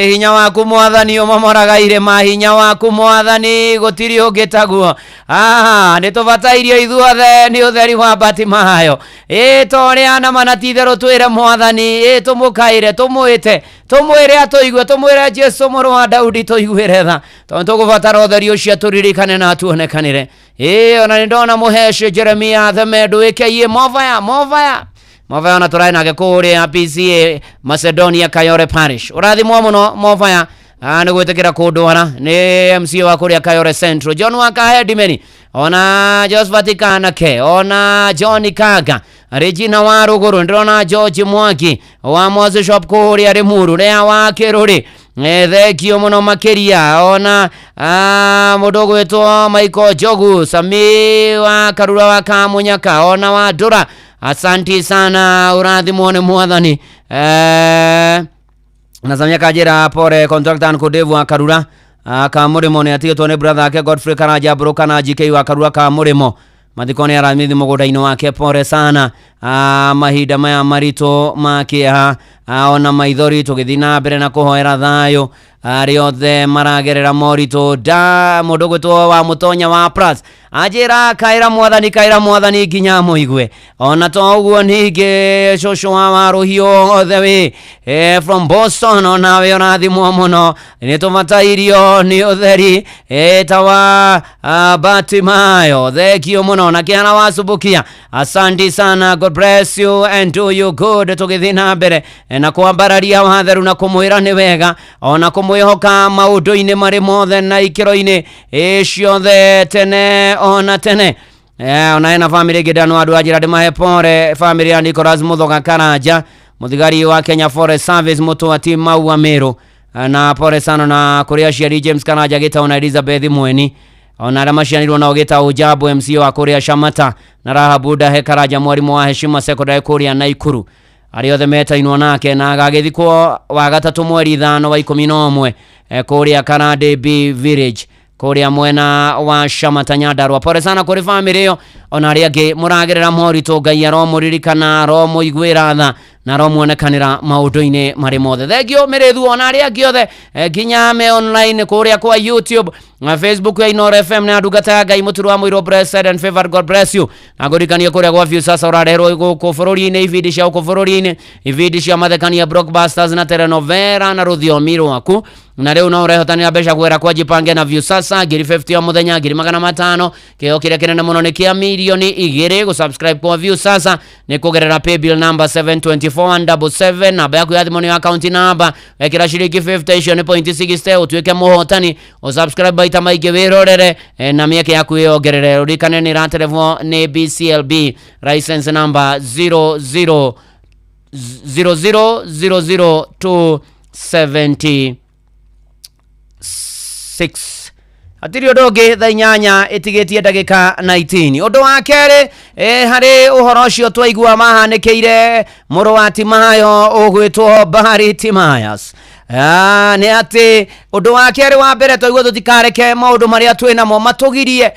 Hinya waku mwathani ũmomoraga irĩma, hinya waku mwathani gũtirĩ ũngĩ taguo. Nĩ tũbatairio ithuothe nĩ ũtheri wa Batimayo. Ta ũrĩa nama na ti itherũ twĩre mwathani, tũmũkaĩre, tũmwĩte, tũmwĩre atũigue, tũmwĩre Jesu mũrũ wa Daudi tũiguĩre tha, tondũ tũgũbatara ũtheri ũcio tũririkane na tuonekanĩre. Ona nĩ ndona mũheci Jeremia Themendu ĩkĩiĩ movaya movaya movaya, ona tũrarĩ nake kũrĩa PCA Macedonia Kayore Parish. Ũrathimwo mũno movaya, nĩ gwĩtĩkĩra kũndwara nĩ MCA wa kũrĩa Kayore Central, John Wakahedimeni, ona Josephat Kanake, ona John Kaga, Regina wa Ruguru, ndĩrona George Mwangi wa Moses Shop kũrĩa Limuru, Lea wa Kĩrũrĩ, thengio mũno makĩria, ona mũndũ ũgwĩtwo Michael Njogu, Sami wa Karura wa Kamunyaka, ona wa Ndũra, asanti sana, ũrathimwo nĩ mwathani. Na Samia Kajira pore contractor Nkodevu wa Karura Kamũrĩmo nĩ atigĩtwo nĩ brother ake Godfrey Karanja Mbũrũka na GK wa Karura Kamũrĩmo, mathiko nĩ aramithi mũgũnda-inĩ wake. Pore sana, mahinda maya maritũ ma kĩeha, ona maithori, tũgĩthiĩ na mbere na kũhoera thayũ arĩa othe maragerera moritũ. Da mũndũ ũgwĩtwo wa mũtonya wa Pras anjĩra kaĩra mwathani, kaĩra mwathani nginya mũigue. Ona to ũguo ningĩ cũcũ wa Warũhiũ othe wĩ from Boston, onawe ũrathimwo mũno, nĩ tũbatairio nĩ ũtheri ta wa Batimayo. Thengio mũno na kĩhara wa Subukia, asanti sana, God bless you and do you good. Tũgĩthiĩ na mbere na kwambararia watheru na kũmwĩra nĩ wega, ona kũmwĩhoka maũndũ-inĩ marĩ mothe na ikĩro-inĩ ciothe tene ona tene. Ona ena family ĩngĩ ndano andũ anjĩra ndĩmahe pore, family ya Nicholas Muthoga Karanja, mũthigari wa Kenya Forest Service, mũtwati Maua Meru, na pore sana na kũrĩ aciari James Karanja Gĩtaũ na Elizabeth Mweni, ona arĩa maciaranirwo nao Gĩtaũ Jambo MC wa kũrĩa Shamata, na Rahabu Ndahe Karanja, mwarimũ wa Heshima Secondary kũrĩa Naikuru, arĩa othe metainwo nake, na agagĩthikwo wa gatatũ mweri 5 wa 11 kũrĩa Karande B Village kũrĩa mwena wa Shamata Nyandarua. Pole sana kũrĩ family ĩyo, ona arĩa angĩ mũragerera moritũ, Ngai aromũririkana, aromũiguĩra tha na aromuonekanĩra maũndũ-inĩ marĩ mothe. Thengio mĩrĩthu, ona arĩa angĩ othe nginya me online kũrĩa kwa YouTube na Facebook ya Inooro FM na ndungata ya Ngai Mũturu wa Mũirũ, blessed and favored, God bless you. Na ngũririkanie kũrĩa gwa Viusasa ũrareherwo gũkũ bũrũri-inĩ ibindi cia gũkũ bũrũri-inĩ, ibindi cia mathekania, blockbusters na telenovela na rũthiomi rwaku, na rĩu no ũrehotanĩra mbeca gwera kwa Jipange na Viusasa, ngiri 50 o mũthenya, ngiri 500, kĩheo kĩrĩa kĩnene mũno nĩ kĩa 2 mirioni gũsubscribe kwa Viusasa nĩ kũgerera paybill number 724177, namba yaku ya thimũ nĩ account number, wekĩra ciringi 50 icio nĩ point 60 ũtuĩke mũhotani, ũsubscribe maita maingĩ wĩrorere, na mĩeke yaku ĩyongerere. Ũririkane nĩ ĩraterevwo nĩ BCLB license number 00 00002 76. Hatirĩ ũndũ ũngĩ, thaa 8 ĩtigĩtie ndagĩka 19. Ũndũ wa kerĩ, harĩ ũhoro ũcio twaigua mahanĩkĩire mũrũ wa Timayo ũgwĩtwo Bahari Timayas, nĩ atĩ ũndũ wa kerĩ, wa mbere twaigua tũtikareke maũndũ marĩa twĩ namo matũgirie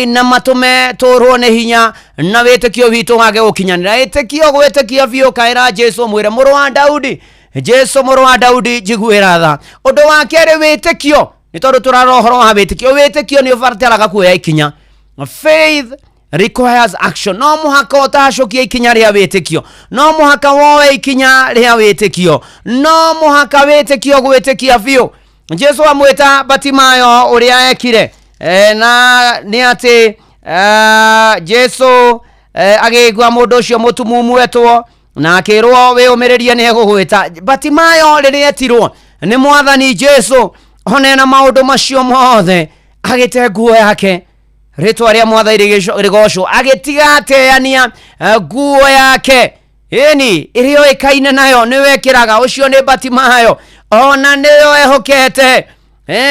na matũme tũrwo nĩ hinya na wĩtĩkio witũ wage gũkinyanĩra. Ĩtĩkio gwĩtĩkia biũ, kaĩra Jesu, mwĩre mũrũ wa Daudi, Jesu mũrũ wa Daudi njiguĩra tha. Ũndũ wa kerĩ, wĩtĩkio, nĩ tondũ tũrarora ũhoro wa wĩtĩkio, wĩtĩkio nĩ ũbataraga kuoya ikinya. Faith requires action. No mũhaka ũtacũkie ikinya rĩa wĩtĩkio, no mũhaka woe ikinya rĩa wĩtĩkio, no mũhaka wĩtĩkio gwĩtĩkia biũ. Jesu amwĩta Batimayo ũrĩa ekire, na nĩ atĩ Jesu agĩigua mũndũ ũcio mũtumumu etwo na akĩrwo wĩyũmĩrĩrie nĩ egũgwĩta. Batimayo rĩrĩa etirwo nĩ mwathani Jesu, onena maũndũ macio mothe, agĩte nguo yake, rĩtwa rĩa mwathani rĩgocwo, agĩtiga ateania nguo yake ĩni ĩrĩa oĩkaine nayo nĩwe ĩkĩraga, ũcio nĩ Batimayo, ona nĩyo ehokete,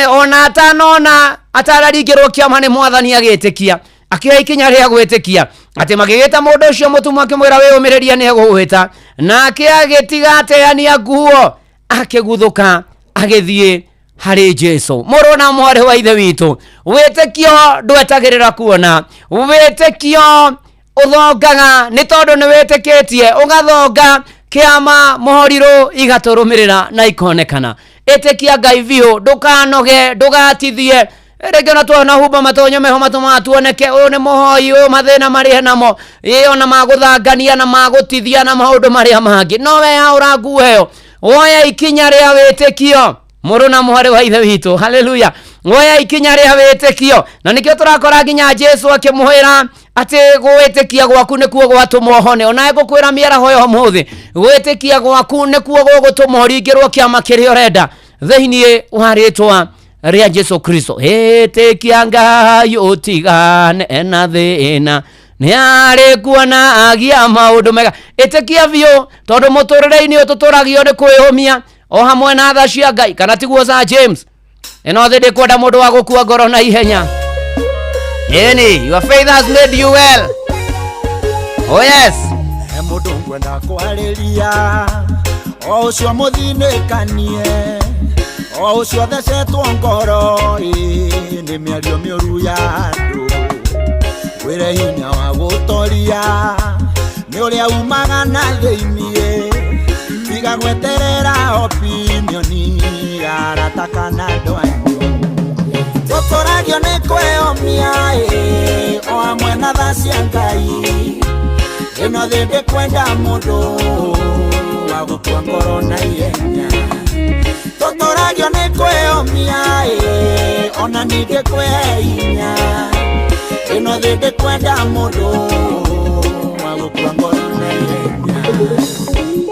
ona atanona atararingĩrwo kĩama nĩ mwathani, agĩtĩkia, akĩoya ikinya rĩa gwĩtĩkia atĩ magĩgĩta mũndũ ũcio mũtumwa, akĩmwĩra wĩyũmĩrĩria nĩ egũgwĩta, nake agĩtiga ateania nguo, akĩguthũka agĩthiĩ harĩ Jesu. Mũrũ na mwarĩ wa ithe witũ, wĩtĩkio ndwetagĩrĩra kuona, wĩtĩkio ũthongaga nĩ tondũ nĩ wĩtĩkĩtie, ũgathonga kĩama mũhorirũ igatũrũmĩrĩra na ikonekana. Ĩtĩkia Ngai biũ, ndũkanoge, ndũgatithie. Rĩngĩ ona tuona humba matonyo meho matũmaga tuoneke ũyũ nĩ mũhoi, ũyũ mathĩna marĩa namo, ĩ ona magũthangania na magũtithia na maũndũ marĩa mangĩ. No we yaũra nguo ĩyo, woya ikinya rĩa wĩtĩkio. Mũrũ na mwarĩ wa Ithe witũ, haleluya, woya ikinya rĩa wĩtĩkio. Na nĩkĩo tũrakora nginya Jesu akĩmwĩra atĩ gwĩtĩkia gwaku nĩkuo gwatũma ũhone. Onawe ngũkwĩra mĩaraho ya ũmũthĩ, gwĩtĩkia gwaku nĩkuo gũgũtũma ũringĩrwo kĩama kĩrĩa ũrenda thĩinĩ wa rĩtwa rĩa Jesu Kristo. Ĩtĩkia Ngai ũtigane na thĩna, nĩ arĩ kuona agia maũndũ mega. Ĩtĩkia biũ, tondũ mũtũrĩre-inĩ ũyũ tũtũragio nĩ kwĩyũmia o hamwe na tha cia Ngai, kana tiguo Sir James? Ĩno thĩ ndĩkwenda mũndũ wa gũkua ngoro na ihenya. Ĩni, your faith has made you well. Oh yes. He mũndũ ngwenda kwarĩria, o ũcio mũthinĩkanie, o ũcio thecetwo ngoro ĩ, nĩ mĩario mĩũru ya andũ. Wĩre hinya wa gũtoria nĩ ũrĩa umaga na thĩiniĩ, tiga gweterera opinioni ya arata kana andũ anyu. Tũtũragio nĩ kwĩyũmia ĩ, o hamwe na tha cia Ngai. Ĩno thĩ ndĩkwenda mũndũ wa gũkua ngoro na ihenya. Tũtũragio nĩ kwĩyũmia ĩ, ona ningĩ kwĩhe hinya. Ĩno thĩ ndĩkwenda mũndũ wa gũkua ngoro na ihenya.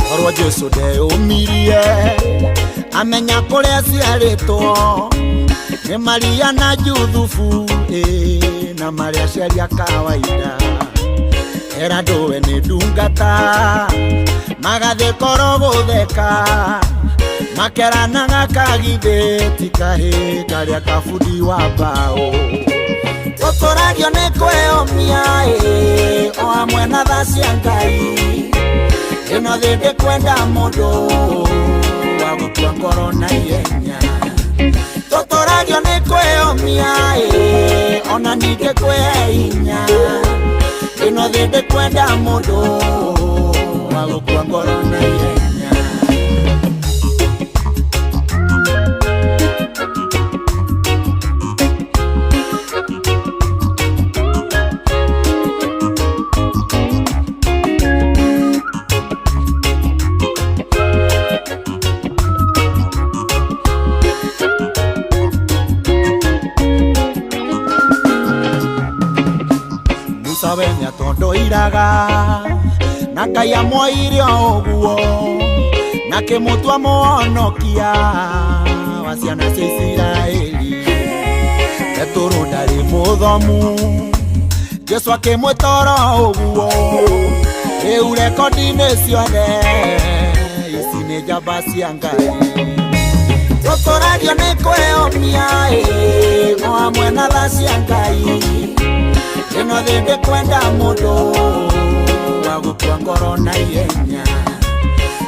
Korwo Jesu ndeyũmirie amenya kũrĩa aciarĩtwo nĩ Maria na Juthubu ĩ, na marĩa aciari a kawaida. Era ndũwe nĩ ndungata, magathiĩ koro gũtheka, makeranaga kagithĩ ti kahĩ karĩa kabundi wa mbaũ. Tũtũragio nĩ kwĩyũmia ĩ, o hamwe na tha cia Ngai. Ĩno thĩ ndĩkwenda mũndũ wa gũkua ngoro na ihenya. Tũtũragio nĩ kwĩyũmia ĩ, ona ningĩ kwĩhe hinya. Ĩno thĩ ndĩkwenda mũndũ wa gũkua ngoro na ihenya. Musa we nĩatondoiraga na Ngai amwoire o ũguo, na kĩmũtua mũhonokia wa ciana cia Isiraeli. Petũrũ ndarĩ mũthomu, Jesu akĩmwĩta oro ũguo. Rĩu rekondi-inĩ ciothe ici nĩ njamba cia Ngai. Tũtũragio nĩ kwĩyũmia ĩ, o hamwe na tha cia Ngai. Ĩno thĩ ndĩkwenda mũndũ wa gũkua ngoro na ihenya.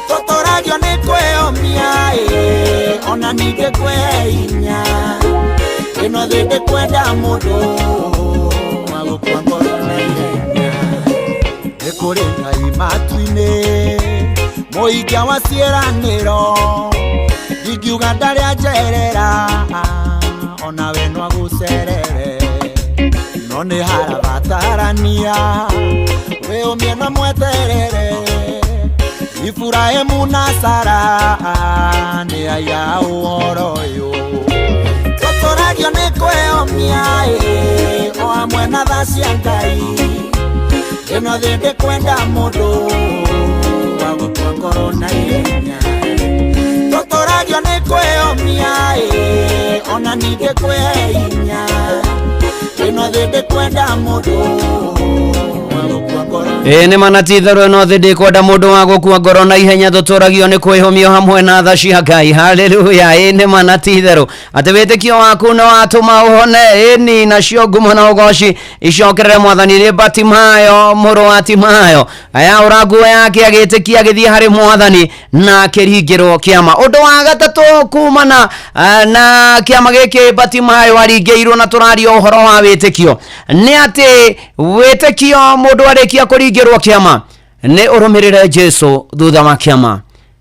Tũtũragio nĩ kwĩyũmia ĩ, ona ningĩ kwĩhe hinya. Ĩno thĩ ndĩkwenda mũndũ wa gũkua ngoro na ihenya. Nĩ kũrĩ Ngai matu-inĩ, mũikia wa ciĩranĩro, ingiuga ndarĩ anjerera, ona we no agũcerere. No nĩ harabatarania wĩyũmie na mweterere. Iburahĩmu na Sara nĩ aya ũhoro ũyũ. Tũtũragio nĩ kwĩyũmia ĩ, o hamwe na tha cia Ngai. Ĩno thĩ ndĩkwenda mũndũ wa gũkua ngoro na ihenya. Tũtũragio nĩ kwĩyũmia ĩ, ona ningĩ kwĩhe hinya. Ĩno thĩ ndĩkwenda mũndũ wa gũkua ngoro. Ĩ nĩ mana ti itherũ, ĩno thĩ ndĩkwenda mũndũ wa gũkua ngoro na ihenya. Tũtũragio nĩ kwĩhũmio hamwe na tha cia Ngai. Haleluya. Ĩ nĩ mana ti itherũ atĩ wĩtĩkio waku nĩ watũma ũhone. Ĩni nacio ngumo na ũgoci icokerere Mwathani. Nĩ Batimayo mũrũ wa Timayo ayaũra nguo yake agĩtĩkia agĩthiĩ harĩ Mwathani na akĩringĩrwo kĩama. Ũndũ wa gatatũ kumana na kĩama gĩkĩ Batimayo aringĩirwo, na tũraria ũhoro wa wĩtĩkio, nĩ atĩ wĩtĩkio mũndũ arĩkia kũringĩrwo kĩama nĩ ũrũmĩrĩre Jesu thutha wa kĩama.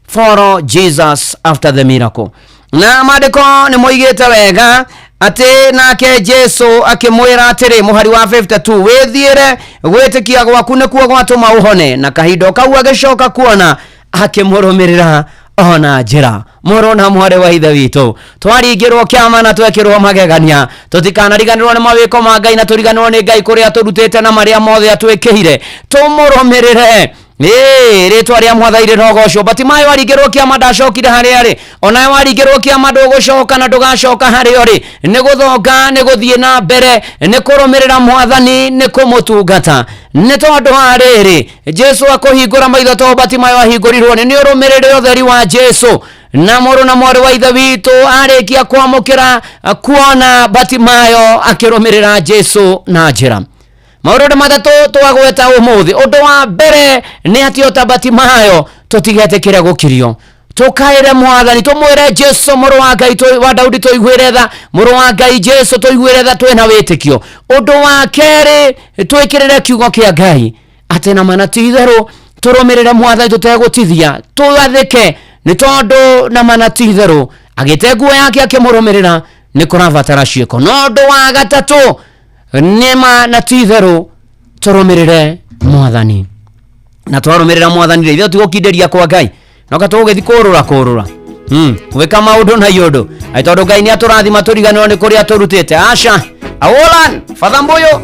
Follow Jesus after the miracle. Na maandĩko nĩ moigĩte wega atĩ nake Jesu akĩmwĩra atĩrĩ, mũhari wa 52, wĩthiĩre, gwĩtĩkia gwaku nĩkuo gwatũma ũhone. Na kahinda o kau agĩcoka kuona, akĩmũrũmĩrĩra ona njĩra. Mũrũ na mwarĩ wa ithe witũ, twaringĩrwo kĩama na twekĩrwo magegania, tũtikanariganĩrwo nĩ mawĩko ma Ngai na tũriganĩrwo nĩ Ngai kũrĩa atũrutĩte na marĩa mothe atwĩkĩire, tũmũrũmĩrĩre. Ĩĩ, rĩtwa rĩa Mwathani rĩrogocwo. Batimayo aringĩrwo kĩama ndacokire harĩa arĩ, onawe waringĩrwo kĩama ndũgũcoka na ndũgacoka harĩa ũrĩ. Nĩ gũthonga, nĩ gũthiĩ na mbere, nĩ kũrũmĩrĩra Mwathani, nĩ kũmũtungata. Nĩ tondũ wa rĩrĩ, Jesu akũhingũra maitho to Batimayo ahingũrirwo nĩ ũrũmĩrĩre ũtheri wa Jesu. Na mũrũ na mwarĩ wa ithe witũ arĩkia kwamũkĩra kuona Batimayo akĩrũmĩrĩra Jesu na njĩra. Maũndũ matatũ twagweta ũmũthĩ. Ũndũ wa mbere nĩ atĩ o ta Batimayo tũtigetĩkĩre gũkirio, tũkaĩre Mwathani, tũmwĩre Jesu mũrũ wa Ngai wa Daudi tũiguĩre tha, mũrũ wa Ngai Jesu tũiguĩre tha, twĩna wĩtĩkio. Ũndũ wa kerĩ, twĩkĩrĩre kiugo kĩa Ngai atĩ na mana ti itherũ tũrũmĩrĩre Mwathani tũtegũtithia, tũathĩke, nĩ tondũ na mana ti itherũ agĩte nguo yake akĩmũrũmĩrĩra nĩ kũrabatara ciĩko. No ũndũ wa gatatũ, nĩ ma na ti itherũ tũrũmĩrĩre Mwathani, na twarũmĩrĩra Mwathani rĩ, ithuĩ tigũkindĩria kwa Ngai, no ka tũgũgĩthiĩ kũrũra kũrũra, gwĩka maũndũ na iũndũ, ai tondũ Ngai nĩ atũrathima tũriganĩrwo nĩ kũrĩa tũrutĩte. Aca awolan Father Mbuyu.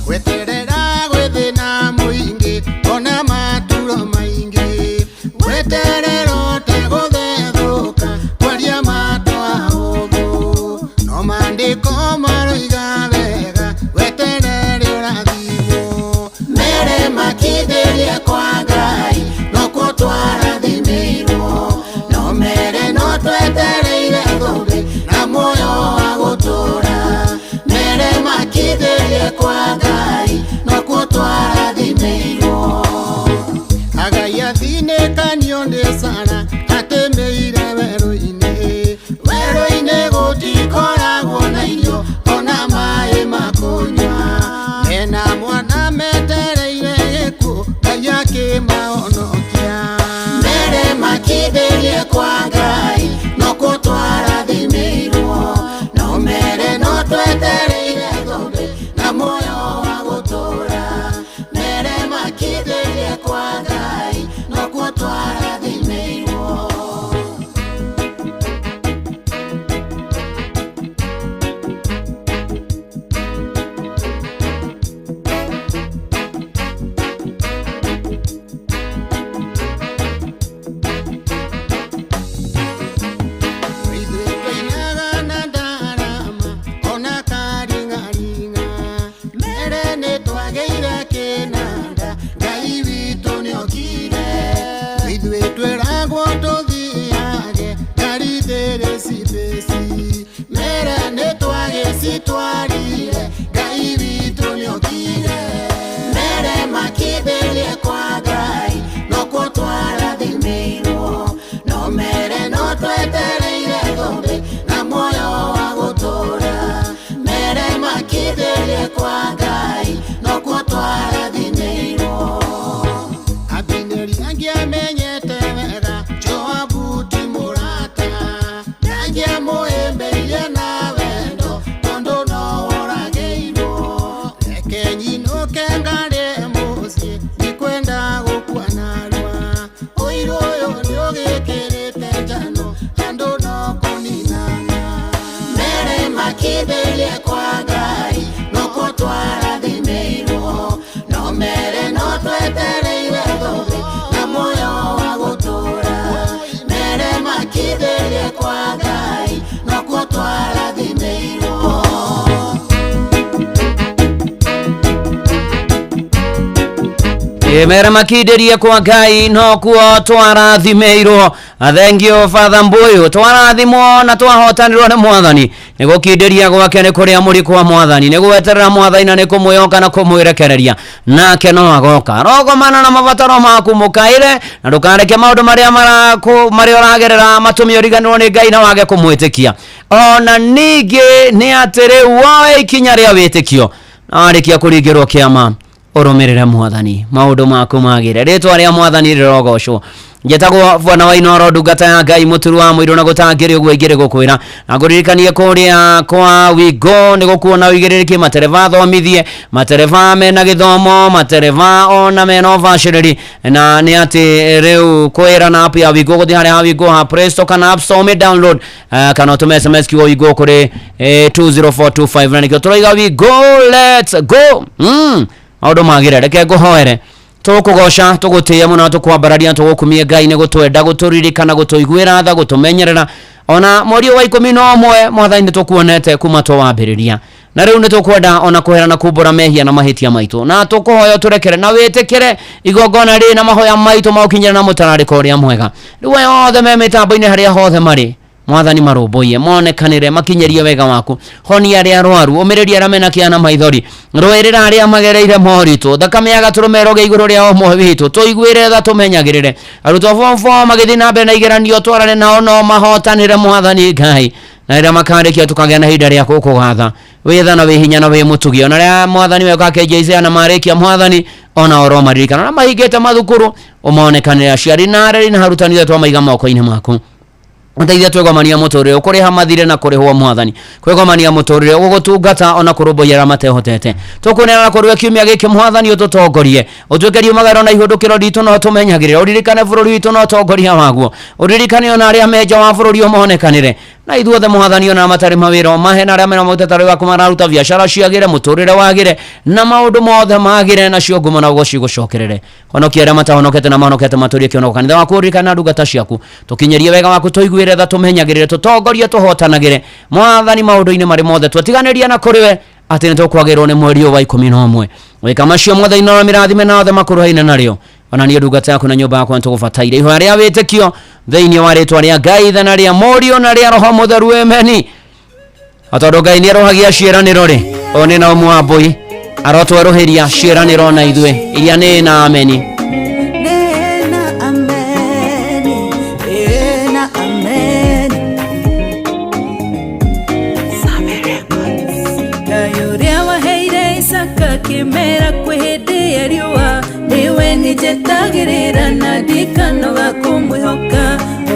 Weterera gwĩthĩna mũingĩ ona maturo maingĩ, weterera ũtegũthethũka kwaria matwa ũguo, no maandĩko maroiga wega, weterere ũrathimwo. Mere makindĩrie kwa Ngai nokuo twarathimĩirwo, no mere no twetereire thũmbĩ na muoyo wa gũtũũra. Mere makindĩrie kwa Ngai nokuo twarathimĩirwo. Agai athinĩkanio nĩ Sara atĩmĩire werũ-inĩ, werũ-inĩ gũtikoragwo na irio ona maĩ ma kũnyua. Mena mwana metereire gĩkuũ, Ngai akĩmahonokia. Mere makindĩrie kwa Ngai nokuo twarathimĩirwo, no mere no twetereire thũmbĩ na muoyo wa gũtũũra. Mere makindĩrie kwa Ngai nokuo twarathimĩirwo. Ithuĩ twainaga na ndarama ona karing'aring'a, mere nĩ twagĩire kĩnanda, Ngai witũ nĩokire. Ithuĩ twĩragwo tũthiage ngari thĩrĩ cibĩci, mere nĩ twagĩcitwarire, Ngai witũ nĩokire. Mere makindĩrie kwa Ngai nokuo twarathimĩirwo, no mere no twetereire thũmbĩ na muoyo wa gũtũũra. Mere makindĩrie kwa Ngai nokuo twarathimĩirwo. Abineri angĩamenyete wega Joabu ti mũrata, ndangĩamũhĩmbĩirie na wendo tondũ no oragĩirwo. Reke nyinũke ngarĩe mũciĩ, ndikwenda gũkua narua. Ũiru ũyũ nĩũgĩkĩrĩte njano, andũ no kũninana. Mere makindĩrie kwa Ngai nokuo twarathimĩirwo, no mere no twetereire thũmbĩ na muoyo wa gũtũũra. Mere makindĩrie kwa Ngai nokuo twarathimĩirwo. Mere makindĩrie kwa Ngai nokuo twarathimĩirwo. Thank you Father Mbuyu. Twarathimwo na twahotanĩrwo nĩ Mwathani. Nĩ gũkindĩria gwake nĩ kũrĩa mũrĩ kwa Mwathani, nĩ gweterera Mwathani na nĩ kũmwĩhoka na kũmwĩrekereria, nake no agoka. Rogomana na mabataro maku mũkaĩre, na ndũkareke maũndũ marĩa marĩa ũragerera matũme ũriganĩrwo nĩ Ngai na wage kũmwĩtĩkia. Ona ningĩ nĩ atĩ rĩu woe ikinya rĩa wĩtĩkio, na warĩkia kũringĩrwo kĩama ũrũmĩrĩre Mwathani, maũndũ maku magĩre. Rĩtwa rĩa Mwathani rĩrogocwo. Njetagwo bwana wa Inoro, ndungata ya Ngai mũturu wa mũirũ, na gũtangĩrĩ ũguo ingĩrĩ gũkwĩra na ngũririkanie kũrĩa kwa Wigo nĩ gũkuona ũigĩrĩrĩki matereba thomithie, matereba mena gĩthomo, matereba ona mena ũbacĩrĩri, na nĩ atĩ rĩu kwĩra na app ya Wigo, gũthiĩ harĩa ha Wigo ha Play Store kana App Store ũmĩ download, kana ũtũme SMS kiugo Wigo kũrĩ 20425, na nĩkĩo tũroiga Wigo, let's go. Maũndũ magĩre, reke ngũhoere. Tũkũgoca, tũgũtĩĩa mũno, tũkwambararia, tũgũkumie Ngai nĩ gũtwenda, gũtũririkana, gũtũiguĩra tha, gũtũmenyerera ona mweri wa 11. Mwathani, nĩ tũkuonete kuma twawambĩrĩria, na rĩu nĩ tũkwenda ona kũhera na kumbũra mehia na mahĩtia maitũ, na tũkũhoya ũtũrekere na wĩtĩkĩre igongona rĩ na mahoya maitũ maũkinyĩre na mũtararĩko ũrĩa mwega. Rĩu aya othe me mĩtambo-inĩ, harĩa hothe marĩ, Mwathani, marũmbũiye, monekanĩre, makinyĩrie wega waku. Honia arĩa arwaru, ũmĩrĩrie arĩa mena kĩana maithori, rũĩrĩra arĩa magereire moritũ. Thakame ya gatũrũme ĩroge igũrũ rĩa ũmwe witũ. Tũiguĩre tha, tũmenyagĩrĩre. Arutwo form 4 magĩthiĩ na mbere na igeranio, twarane nao no mahotanĩre, Mwathani Ngai, na rĩrĩa makarĩkia tũkagĩa na ihinda rĩa gũkũgatha. Wĩ tha na wĩ hinya na wĩ mũtugi. Ona rĩrĩa, Mwathani, weka KJC na marĩkia, Mwathani, ona oro maririkana na mahingĩte mathukuru, ũmonekanĩre. Aciari na areri na arutani othe twamaiga moko-inĩ maku. Ũteithia twĩgomania mũtũrĩre, ũkũrĩha mathirĩ na kũrĩhwo, Mwathani, kwĩgomania mũtũrĩre, ũgũgũtungata ona kũrũmbũiya arĩa matehotete. Tũkũneana kũrĩ kiumia gĩkĩ, Mwathani, ũtũtongorie, ũtuĩke riumagaro na ihũndũkĩro ritũ, no tũmenyagĩrĩre. Ũririkane bũrũri witũ na ũtongoria waguo, ũririkane ona arĩa me nja wa bũrũri, ũmonekanĩre na ithuothe, Mwathani, ona matarĩ mawĩra ũmahe, na arĩa mena mũtetarĩ waku mararuta biacara ciagĩre, mũtũrĩre wagĩre na maũndũ mothe magĩre, nacio ngumo na ũgoci gũcokerere. Honokia arĩa matahonokete na mahonokete matũrie kĩonoko. Kanitha waku ũririkane na ndungata ciaku, tũkinyĩrie wega waku, tũiguĩre tha, tũmenyagĩrĩre, tũtongorie, tũhotanagĩre, Mwathani, maũndũ-inĩ marĩ mothe. Twatiganĩria na kũrĩ we atĩ nĩ tũkwagĩrwo nĩ mweri ũyũ wa 11. Wĩka macio, Mwathani, na mĩrathime na othe makũrũhaine narĩo. Ona niĩ ndungata yaku na nyũmba yakwa nĩtũgũbataire. Ihoya rĩa wĩtĩkio thĩinĩ wa rĩtwa rĩa Ngai Ithe na rĩa Mũriũ na rĩa Roho Mũtheru, ameni. Tondũ Ngai nĩ arũhagia ciĩranĩro rĩ, ũyũ nĩ Naumu wa Mbũi arotwerũhĩria ciĩranĩro na ithuĩ iria nĩ na ameni. Nena ameni, nena ameni. Ngai ũrĩa waheire Isaka kĩmera kwĩ hĩndĩ ya riũa, nĩwe nĩnjetagĩrĩra na ndikanoga kũmwĩhoka.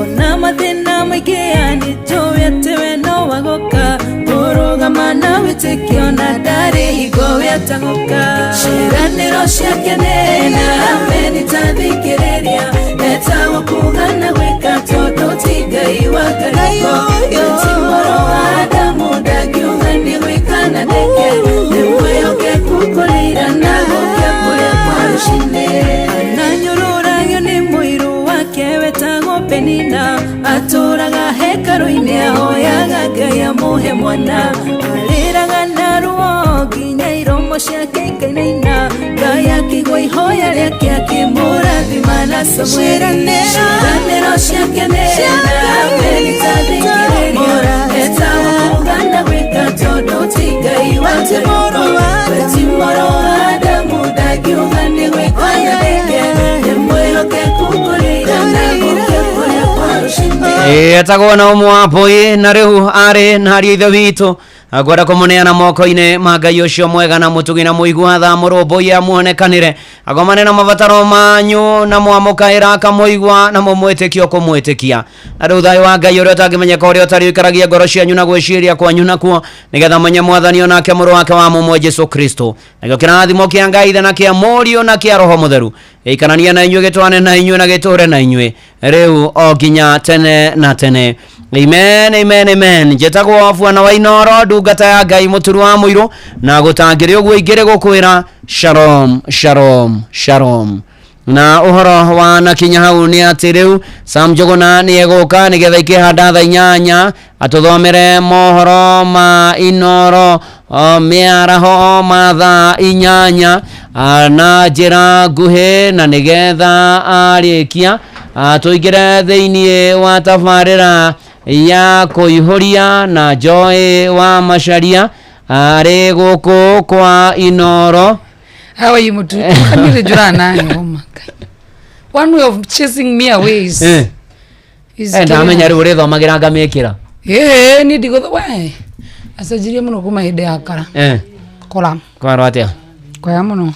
Ona mathĩna maingĩ nĩnjũĩ atĩ we no wagoka kũrũgama na wĩtĩkio, na ndarĩ hingo we atagoka. Ciĩranĩro ciake nĩ na ameni, ta thikĩrĩria, etagwo kuga na gwĩka, tondũ ti Ngai wa ngariko. Ti mũrũ wa Adamu, ndangiuga nĩ gwĩka na ndeke. Nĩ mwĩhokeku kũrĩra na gũkĩa kũrĩa kwa rũcinĩ. Ananyũrũragio nĩ mũirũ wake wetagwo Penina, atũraga hekarũ-inĩ ahoyaga Ngai amũhe mwana. Arĩraga na ruo nginya iromo ciake ikainaina. Ngai akĩigua ihoya rĩake, akĩmũrathima na Samueli. Ciĩranĩro ciake nĩ na ameni, ta thikĩrĩria, etagwo kuga na gwĩka, tondũ ti Ngai wa ngariko. We ti mũrũ wa Adamu, ndangiuga nĩ gwĩka na ndeke. Nĩ mwĩhokeku kũrĩra na gũkĩa kũrĩa kwa rũcinĩ. Etagwo Naumu wa Mbũi, na rĩu arĩ na ariũ ithe witũ ngwenda kũmũneana moko-inĩ ma Ngai ũcio mwega na mũtugi na mũigua tha, mũrũmbũiya, amuonekanĩre, agomane na mabataro manyu, na mwamũkaĩra akamũigua, na mũmwĩtĩkio kũmwĩtĩkia. Na rĩu thayũ wa Ngai ũrĩa ũtangĩmenyeka ũrĩa ũtarĩ ũikaragia ngoro cianyu na gwĩciria kwanyu nakuo, nĩgetha menye Mwathani onake mũrũ wake wa mũmwe Jesu Kristo. Nakĩo kĩrathimo kĩa Ngai Ithe na kĩa Mũriũ na kĩa Roho Mũtheru gĩikaranie na inyuĩ, gĩtwane na inyuĩ na gĩtũre na inyuĩ rĩu o nginya tene na tene. Amen, amen, amen. Njĩtagwo bwana wa Inoro, ndungata ya Ngai mũturu wa mũirũ, na gũtangĩrĩ ũguo ingĩrĩ gũkwĩra shalom, shalom, shalom. Na ũhoro wa nakinya hau nĩ atĩ rĩu Sam Njũgũna nĩ egũka nĩgetha ikĩhanda thaa 8 atũthomere mohoro ma Inoro o, mĩaraho ma thaa 8 na njĩra nguhĩ, na nĩgetha arĩkia tũingĩre thĩinĩ wa tabarĩra ya kũihũria na Joy wa Macaria arĩ gũkũ kwa Inoro. How are you, Mutu? Kamire jura nani? Oh my God. One way of chasing me away is is Ndamenya rĩu ũrĩthomagĩra ngamĩkĩra. Ni ndigũtho we. Acenjirie mũno kuma hĩndĩ ya kara. Kora. Kwarwo atĩa? Kwaya mũno.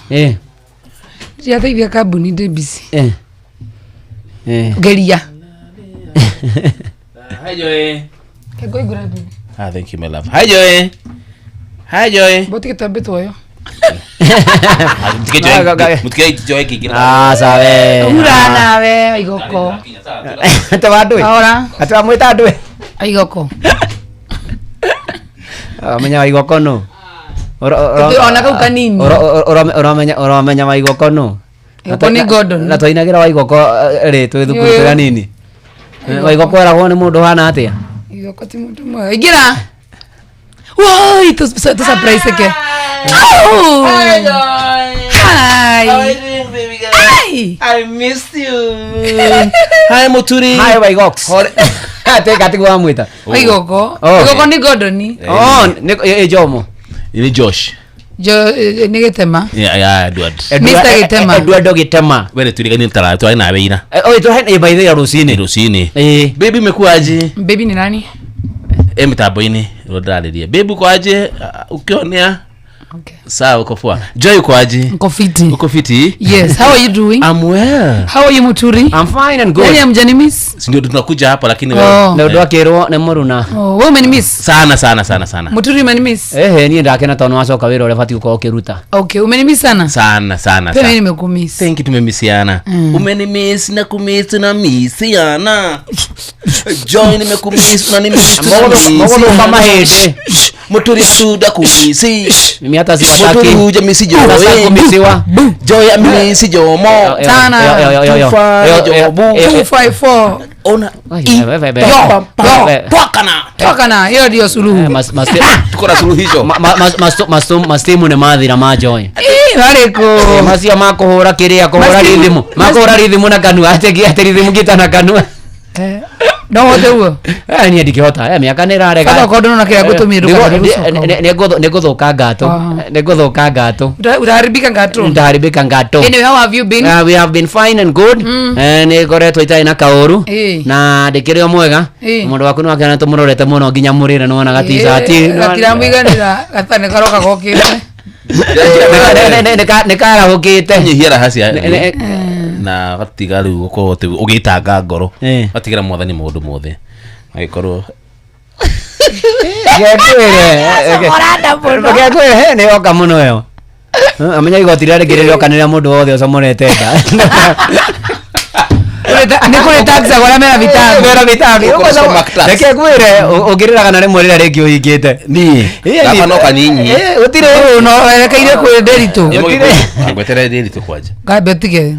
Ndiateithia kambuni, ndĩ busy. Geria. Hi Joy. Okay, go grab it. Ah, thank you my love. Hi Joy. Hi Joy. Botike twambe yo. Mutike Joy kigira. Ah, sabe. Ura nawe igoko. Ate wa ndui. Ora. Ate wa mwita ndui. Igoko. Amenya wa igoko no. Ona kau kanini. Ora amenya wa igoko no. Igoko ni Gordon. Na twainagira wa igoko ri twi thukuru twi anini. Wa igoko eragwo ni mundu hana atia? Igoko ti mundu mwega. Ingira. Woi, tu surprise ke. Oh! Hi Joy. Hi. How are you doing, baby girl? Hi. I missed you. Hi Muturi. Hi Waigox. Ate kati wa mwita. Waigoko. Igoko ni Gordon. Oh, ni Jomo. Ni Josh. Jo ni Gitema. Yeah, Edward. Mr. Gitema. Edward Gitema. Wewe tuligani tara tu aina weira. Oh, tu haina by the rusini. Rusini. Baby imekuaje? Baby ni nani? Mtambo-ini ndio. Baby uko aje? Ukionea? Okay. Sawa, uko poa. Joy uko aje? Uko fiti. Uko fiti? Yes, how are you doing? I'm well. How are you Muturi? I'm fine and good. Nani amjani miss? Si ndio tunakuja hapa lakini wewe. Ndio ndwakirwo ni muruna. Oh, wewe umenimiss? Sana sana sana sana. Muturi umenimiss? Ehe, niĩ ndakena tondũ wacoka wĩra ũrĩa batiĩ gũkorwo ũkĩruta. Okay, umenimiss sana? Sana sana sana. Mimi nimekumiss. Thank you, tumemisiana. Umenimiss na kumiss na misiana. Joy nimekumiss na nimiss. Mbogo kama hende. Muturi suda kumisi. Mimi hata siwataki. Muturi huja misi Joy. Kumisiwa. Joy amisi Jomo. Tana. 254. Ona. Twakana. Twakana, hiyo ndio suluhu. Tuko na suluhisho. Mastimu ni mathira ma Joy. Mariko. Macio makuhura kiria kuhura rithimu. Makuhura rithimu na kanua ate rithimu gita na kanua. No wote huo. Niĩ ndingĩhota. Miaka nĩ ĩrarega. Sasa ukorwo ndũrona kĩrĩa ngũtũmire Nĩngũthũka ngato. Nĩngũthũka ngato. Utaharibika ngato. Nitaharibika ngato. Anyway, how have you been? We have been fine and good. Nĩ ngoretwo itarĩ na kaũru. Na ndĩkĩrĩ o mwega. Mũndũ waku nĩwakĩona tũmũrorete mũno nginya mũrĩre nĩwona gaticati. Gatiramũiganĩra gatane karoka gokĩte. Nĩ karahũkĩte. Nyihia raha cia na gatiga riu gukorwo ugitanga ngoro gatigira mwathani maundu mothe agikorwo ngekwire ni yoka muno yo amenya igoti rĩrĩa rĩngĩ rĩroka nĩ rĩa mũndũ wothe ũcomorete nda. Nĩ kũrĩ tax agora mera vitabu. Mera vitabu. Reke ngwĩre ũngĩrĩraga na rĩmwe rĩrĩa rĩngĩ ũhingĩte. Niĩ. Gaka no kanyinyi. Gũtirĩ no werekeire kwĩ Nderitu. Ngweterere Nderitu kwanja. Ngambe ũtige.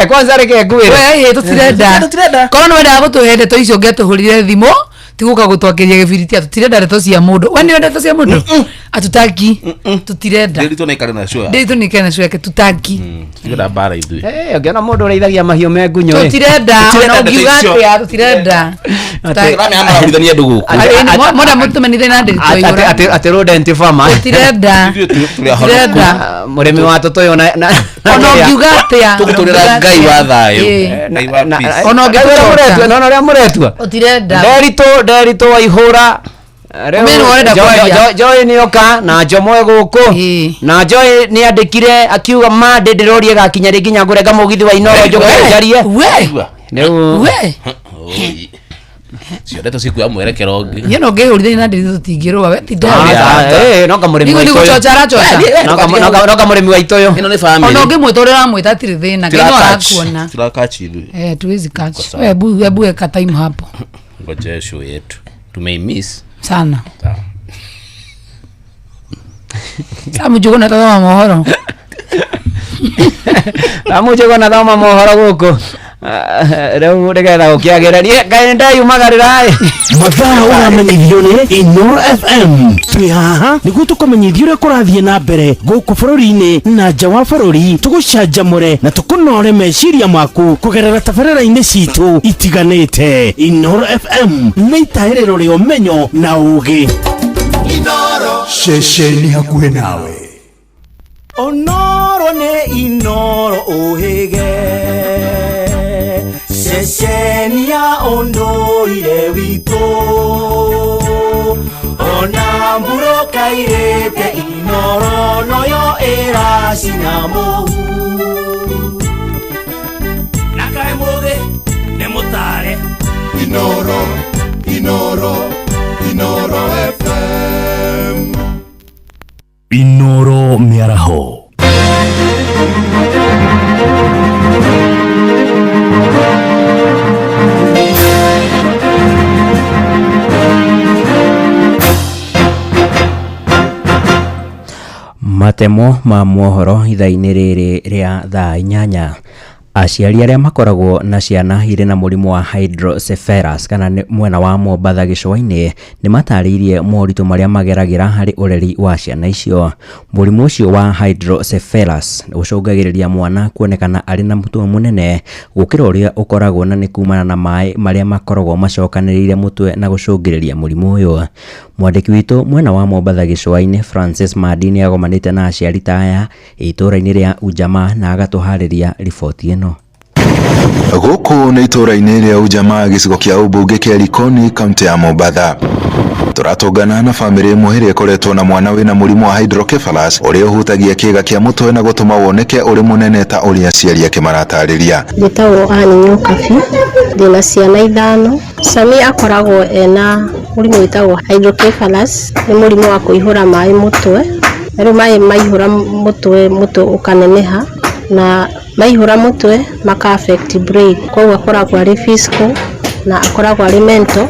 Kwanza reke ngwĩre. We tũtirenda. Korwo nĩ wendaga gũtũhe ndeto icio ũngĩatũhũrire thimũ tiguka gũtwakĩria gĩbiriti tũtirenda ndeto cia mũndũ. We nĩ ndeto cia mũndũ? Atutaki. Tutirenda. Nderitu nĩ ikare na show. Nderitu nĩ ikare na show yake tutaki. Tutirenda mbara ithuĩ. Ũngĩona mũndũ ũrĩithagia mahiũ me ngunyũ. Tutirenda. Ona ũngiuga atĩa tũtirenda. Tũramenya andũ gũkũ. Mona mũtũmenithie na Nderitu aihũra. Atĩ rodent farmer. Tũtirenda. Tũtirenda. Mũrĩmi wa tũtũyũ na ona ũngiuga atĩa. Tũgũtũrĩra Ngai wa thayũ. Ngai wa peace. Ona ũngĩtũrĩa ona ũrĩa mũretua. Tũtirenda. Nderitu waihũra. Joy nĩ oka na Jomo gũkũ na Joy nĩ andĩkire akiuga mande ndĩrorie gakinya rĩ nginya ngũrenga mũgithi wa Inoro njũke njarie. We. Cio ndeto cikuoya mwerekero ũngĩ. Niĩ no ngĩhũrithania na Nderitu tũtingĩrũa we ti no kamũrĩmi wa Nĩ gũcoca aracoca. No kamũrĩmi wa Itoyo. Ĩno nĩ family. Ona ũngĩmwĩta ũrĩa ũramwĩta hatirĩ thĩna Ngai no arakuona. Turakachi ithuĩ. Tuwezi catch. Hebu weka time hapo. Ngoja show yetu. Tumeimiss sana. Samu na thoma mohoro. Samu na thoma mohoro gũkũ. Rĩu nĩgetha gũkĩagĩranie Ngai nĩndeyumagarĩra mathaa ũramenyithio nĩ Inoro FM. Twĩ haha nĩguo tũkũmenyithie ũrĩa kũrathiĩ na mbere gũkũ bũrũri-inĩ na nja wa bũrũri, tũgũcanjamũre na tũkũnore meciria maku kũgerera tabarĩra-inĩ citũ itiganĩte. Inoro FM nĩ itahĩrĩro rĩa ũmenyo na ũũgĩ. Ceceni hakuhĩ nawe. Onoro nĩ Inoro ũhĩge ceceni ya ũndũire witũ ona mbura kairĩte Inoro noyo ĩracina mũhu na kaĩ mũthĩ Matemo ma mohoro ithaa-inĩ rĩrĩ rĩa thaa 8. Aciari arĩa makoragwo na ciana irĩ na mũrimũ wa hydrocephalus kana nĩ mwena wa Mombatha gĩcũa-inĩ nĩ matarĩirie moritũ marĩa mageragĩra harĩ ũreri wa ciana icio. Mũrimũ ũcio wa hydrocephalus ũcũngagĩrĩria mwana kuonekana arĩ na mũtwe mũnene gũkĩra ũrĩa ũkoragwo, na nĩ kumana na maĩ marĩa makoragwo macokanĩrĩire mũtwe na gũcũngĩrĩria mũrimũ ũyũ. Mwandĩki witũ mwena wa Mombatha gĩcũa-inĩ Francis Mandi nĩ agomanĩte na aciari ta aya itũũra-inĩ rĩa Ujamaa na agatũharĩria riboti ĩno. Gũkũ nĩ itũũra-inĩ rĩa Ujamaa gĩcigo kĩa ũmbunge kĩa Likoni kaunti ya Mombatha. Tũratũngana na bamĩrĩ ĩmwe ĩrĩa ĩkoretwo na mwana wĩna mũrimũ wa hydrocephalus ũrĩa ũhutagia kĩĩga kĩa mũtwe na gũtũma woneke ũrĩ mũnene ta ũrĩa aciari ake maratarĩria. Njĩtagwo Ann Nyokabi, ndĩna ciana 5. Sami akoragwo ena mũrimũ wĩtagwo hydrocephalus, nĩ mũrimũ wa kũihũra maĩ mũtwe. Na rĩu maĩ maihũra mũtwe, mũtwe ũkaneneha, na maihũra mũtwe maka affect brain. Koguo akoragwo arĩ physical na akoragwo arĩ mental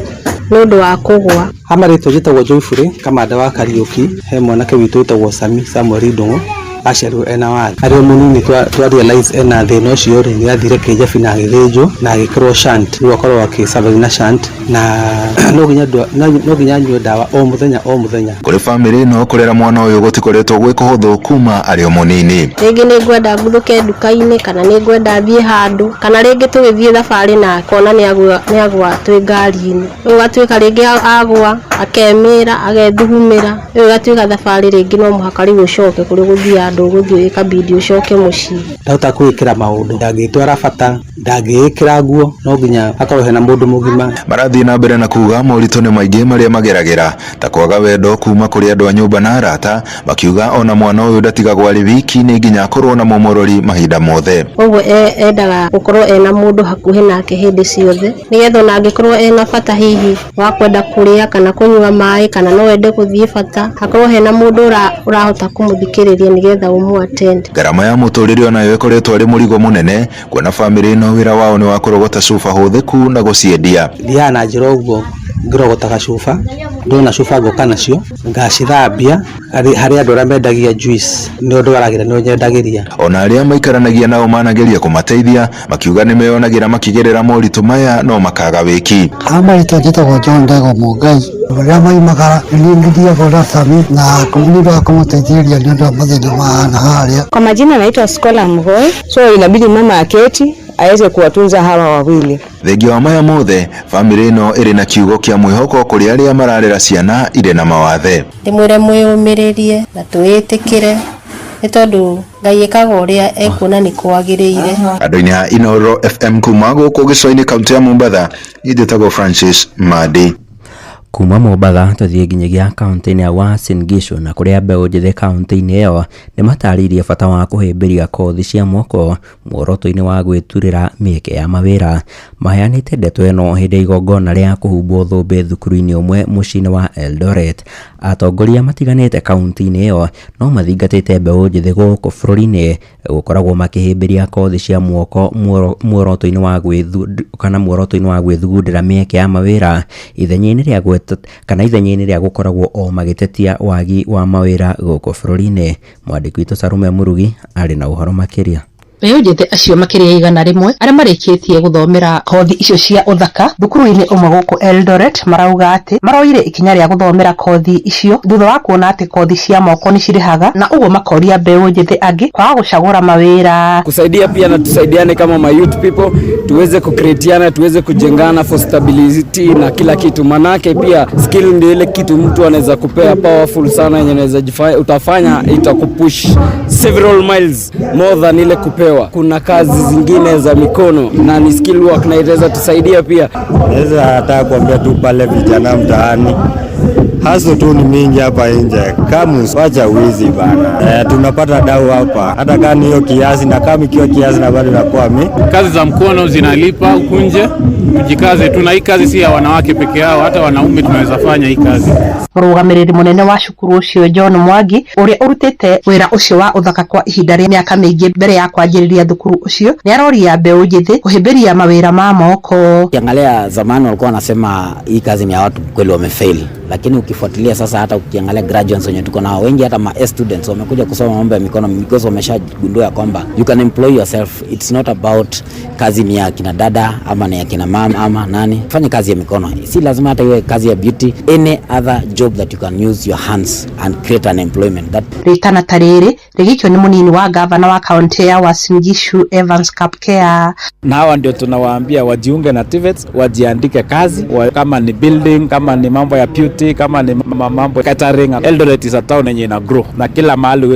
nĩ ũndũ wa kũgwa. Ha marĩtwa njĩtagwo Joyfully Kamanda wa Kariũki, he mwanake witũ wĩtagwo Sami Samuel Ndung'u, aciarirwo ena wathe. Arĩ o mũnini twa realize ena thĩna ũcio rĩ, nĩ athire Kĩjabi na agĩthĩnjwo na agĩkĩrwo shunt, rĩu akoragwo akĩ survive na shunt na no nginya anyue ndawa o mũthenya o mũthenya. Kũrĩ bamĩrĩ ĩno kũrera mwana ũyũ gũtikoretwo gwĩ kũhũthũ kuma arĩ o mũnini. Rĩngĩ nĩ ngwenda nguthũke nduka-inĩ kana nĩ ngwenda thiĩ handũ, kana rĩngĩ tũgĩthiĩ thabarĩ na akona nĩ agwa twĩ ngari-inĩ, rĩu ũgatuĩka rĩngĩ agwa akemĩra agethugumĩra, rĩu ũgatuĩka thabarĩ rĩngĩ no mũhaka rĩu ũcoke kũrĩa ũgũthiĩ handũ ũgũthiĩ ĩkabidi ũcoke mũciĩ. Ndahota kwĩĩkĩra maũndũ, ndangĩtwara bata, ndangĩĩkĩra nguo, no nginya hakorwo hena mũndũ mũgima. Marathiĩ na mbere na kuga moritũ nĩ maingĩ marĩa mageragĩra ta kwaga wendo kuma kũrĩ andũ a nyũmba na arata, makiuga ona mwana ũyũ ndatigagwo arĩ wiki nĩ nginya akorwo na mũmũrori mahinda mothe. Koguo endaga gũkorwo ena mũndũ hakuhĩ nake hĩndĩ ciothe, nĩgetha ona angĩkorwo ena bata hihi wa kwenda kũrĩa kana kũnyua maĩ kana no ende gũthiĩ bata, hakorwo hena mũndũ ũrahota kũmũthikĩrĩria nĩgetha ũmũ attend. Ngarama ya mũtũrĩre onayo ĩkoretwo arĩ mũrigo mũnene kuona bamĩrĩ ĩno wĩra wao nĩ wa kũrogota cuba hũthĩku na gũciendia. Thiaga na njĩra ũguo ngĩrogotaga cuba, ndona cuba ngoka nacio ngacithambia harĩ andũ arĩa mendagia juice, nĩo ndwaragĩra nĩo nyendagĩria. Ona arĩa maikaranagia nao manageria kũmateithia makiuga nĩ meyonagĩra makĩgerera moritũ maya no makaga wĩki. Ha marĩtwa njĩtagwo John Ndegwa Mũngai, rĩrĩa maimagara nĩ nĩthiaga na Sami na nĩ ũndũ wa kũmũteithĩrĩria nĩ ũndũ wa mathĩna ma haha harĩa. Kwa majina naitwa Scholar Mgoi, so inabidi mama aketi aweze kuwatunza hawa wawili. Thengia wa maya mothe, bamĩrĩ ĩno ĩrĩ na kiugo kĩa mwĩhoko kũrĩ arĩa mararera ciana irĩ na mawathe. Ndĩmwĩre mwĩyũmĩrĩrie na twĩĩtĩkĩre nĩ tondũ Ngai ĩkaga ũrĩa ekuona nĩ kwagĩrĩire. Andũ-inĩ a Inooro FM kuma gũkũ gĩcũa-inĩ kaunti ya Mombatha, niĩ njĩtagwo Francis Mandi. Kuma Mombatha tũthiĩ nginyagia kaunti-inĩ ya Uasin Gishu na kũrĩa mbeũ njĩthĩ kaunti-inĩ ĩyo nĩ matarĩirie bata wa kũhĩmbĩria kothi cia moko muoroto-inĩ wa gwĩturĩra mĩeke ya mawĩra. Maheanĩte ndeto ĩno hĩndĩ ya igongona rĩa kũhumbwo thũmbĩ thukuru-inĩ ũmwe mũciĩ-inĩ wa Eldoret. Atongoria matiganĩte kaunti-inĩ ĩyo no mathingatĩte mbeũ njĩthĩ gũkũ bũrũri-inĩ gũkoragwo makĩhĩmbĩria kothi cia moko muoroto-inĩ wa kana muoroto-inĩ wa gwĩthugundĩra mĩeke ya mawĩra ithenya-inĩ rĩa gweta kana ithenya-inĩ rĩa gũkoragwo o magĩtetia wagi wa mawĩra gũkũ bũrũri-inĩ. Mwandĩki witũ Sarume Murugi arĩ na ũhoro makĩria. Mbeũ njĩthĩ acio makĩria 100 arĩa marĩkĩtie gũthomera kothi icio cia ũthaka thukuru-inĩ ũmwe gũkũ Eldoret marauga atĩ maroire ikinya rĩa gũthomera kothi icio thutha wa kuona atĩ kothi cia moko nĩ cirĩhaga, na ũguo makoria mbeũ njĩthĩ angĩ kwaga gũcagũra mawĩra. Kusaidia pia na tusaidiane kama ma youth people, tuweze kucreatiana, tuweze kujengana for stability na kila kitu, manake pia skill ndio ile kitu mtu anaweza kupea powerful sana yenye anaweza utafanya itakupush several miles more than ile kupewa. Kuna kazi zingine za mikono na ni skill work na itaweza tusaidia pia. Naweza hata kuambia tu pale vijana mtaani, haso tu ni mingi hapa nje, kama wacha wizi bana. Tunapata dau hapa hata kama hiyo kiasi, na kama ikiwa kiasi na bado inakuwa mi. Kazi za mkono zinalipa huku nje, tujikaze tu, na hii kazi si ya wanawake peke yao, hata wanaume tunaweza fanya hii kazi. Mũrũgamĩrĩri mũnene wa cukuru ũcio John Mwangi ũrĩa ũrutĩte wĩra ũcio wa ũthaka kwa ihinda rĩa mĩaka mĩingĩ mbere ya kwanjĩrĩria thukuru ũcio nĩ aroria mbeũ njĩthĩ kũhĩmbĩria mawĩra ma moko. Ukiangalia zamani walikuwa wanasema hii kazi ni ya watu kweli wamefail. Lakini ukifuatilia sasa, hata ukiangalia graduates wenye tuko nao wengi, hata ma students wamekuja kusoma mambo ya mikono because wameshagundua ya kwamba you can employ yourself. It's not about kazi ni ya kina dada ama ni ya kina mama ama nani. Fanya kazi ya mikono, si lazima hata iwe kazi ya beauty, any other job that you can use your hands and create an employment that Rĩtana ta rĩrĩ rĩgĩikio nĩ mũnini wa gavana wa kaũntĩ ya Uasin Gishu Evans Kapkea. Na hawa ndio tunawaambia wajiunge na TVETs, wajiandike kazi kama ni building, kama ni mambo ya beauty, kama ni mambo catering. Eldoret is a town yenye ina grow na kila mahali,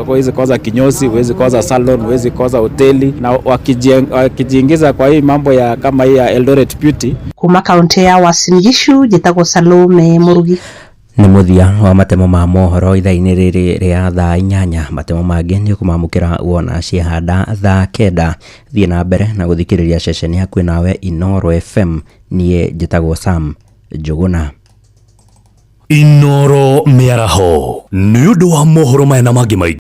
huwezi kosa kinyozi, huwezi kosa salon, huwezi kosa hoteli, na wakijiingiza kwa hii mambo ya kama hii ya Eldoret Beauty. Kuma kaũntĩ ya Uasin Gishu njĩtagwo Salome Mũrugi. Nĩ mũthia wa matemo ma mohoro ithaa-inĩ rĩrĩ rĩa thaa 8. Matemo mangĩ nĩ ũkũmamũkĩra wona ciahanda thaa 9. Thiĩ na mbere na gũthikĩrĩria ceceni hakuhĩ nawe Inooro FM. Niĩ njĩtagwo Sam Njũgũna. Inoro mĩaraho nĩ ũndũ wa mohoro maya na mangĩ maingĩ.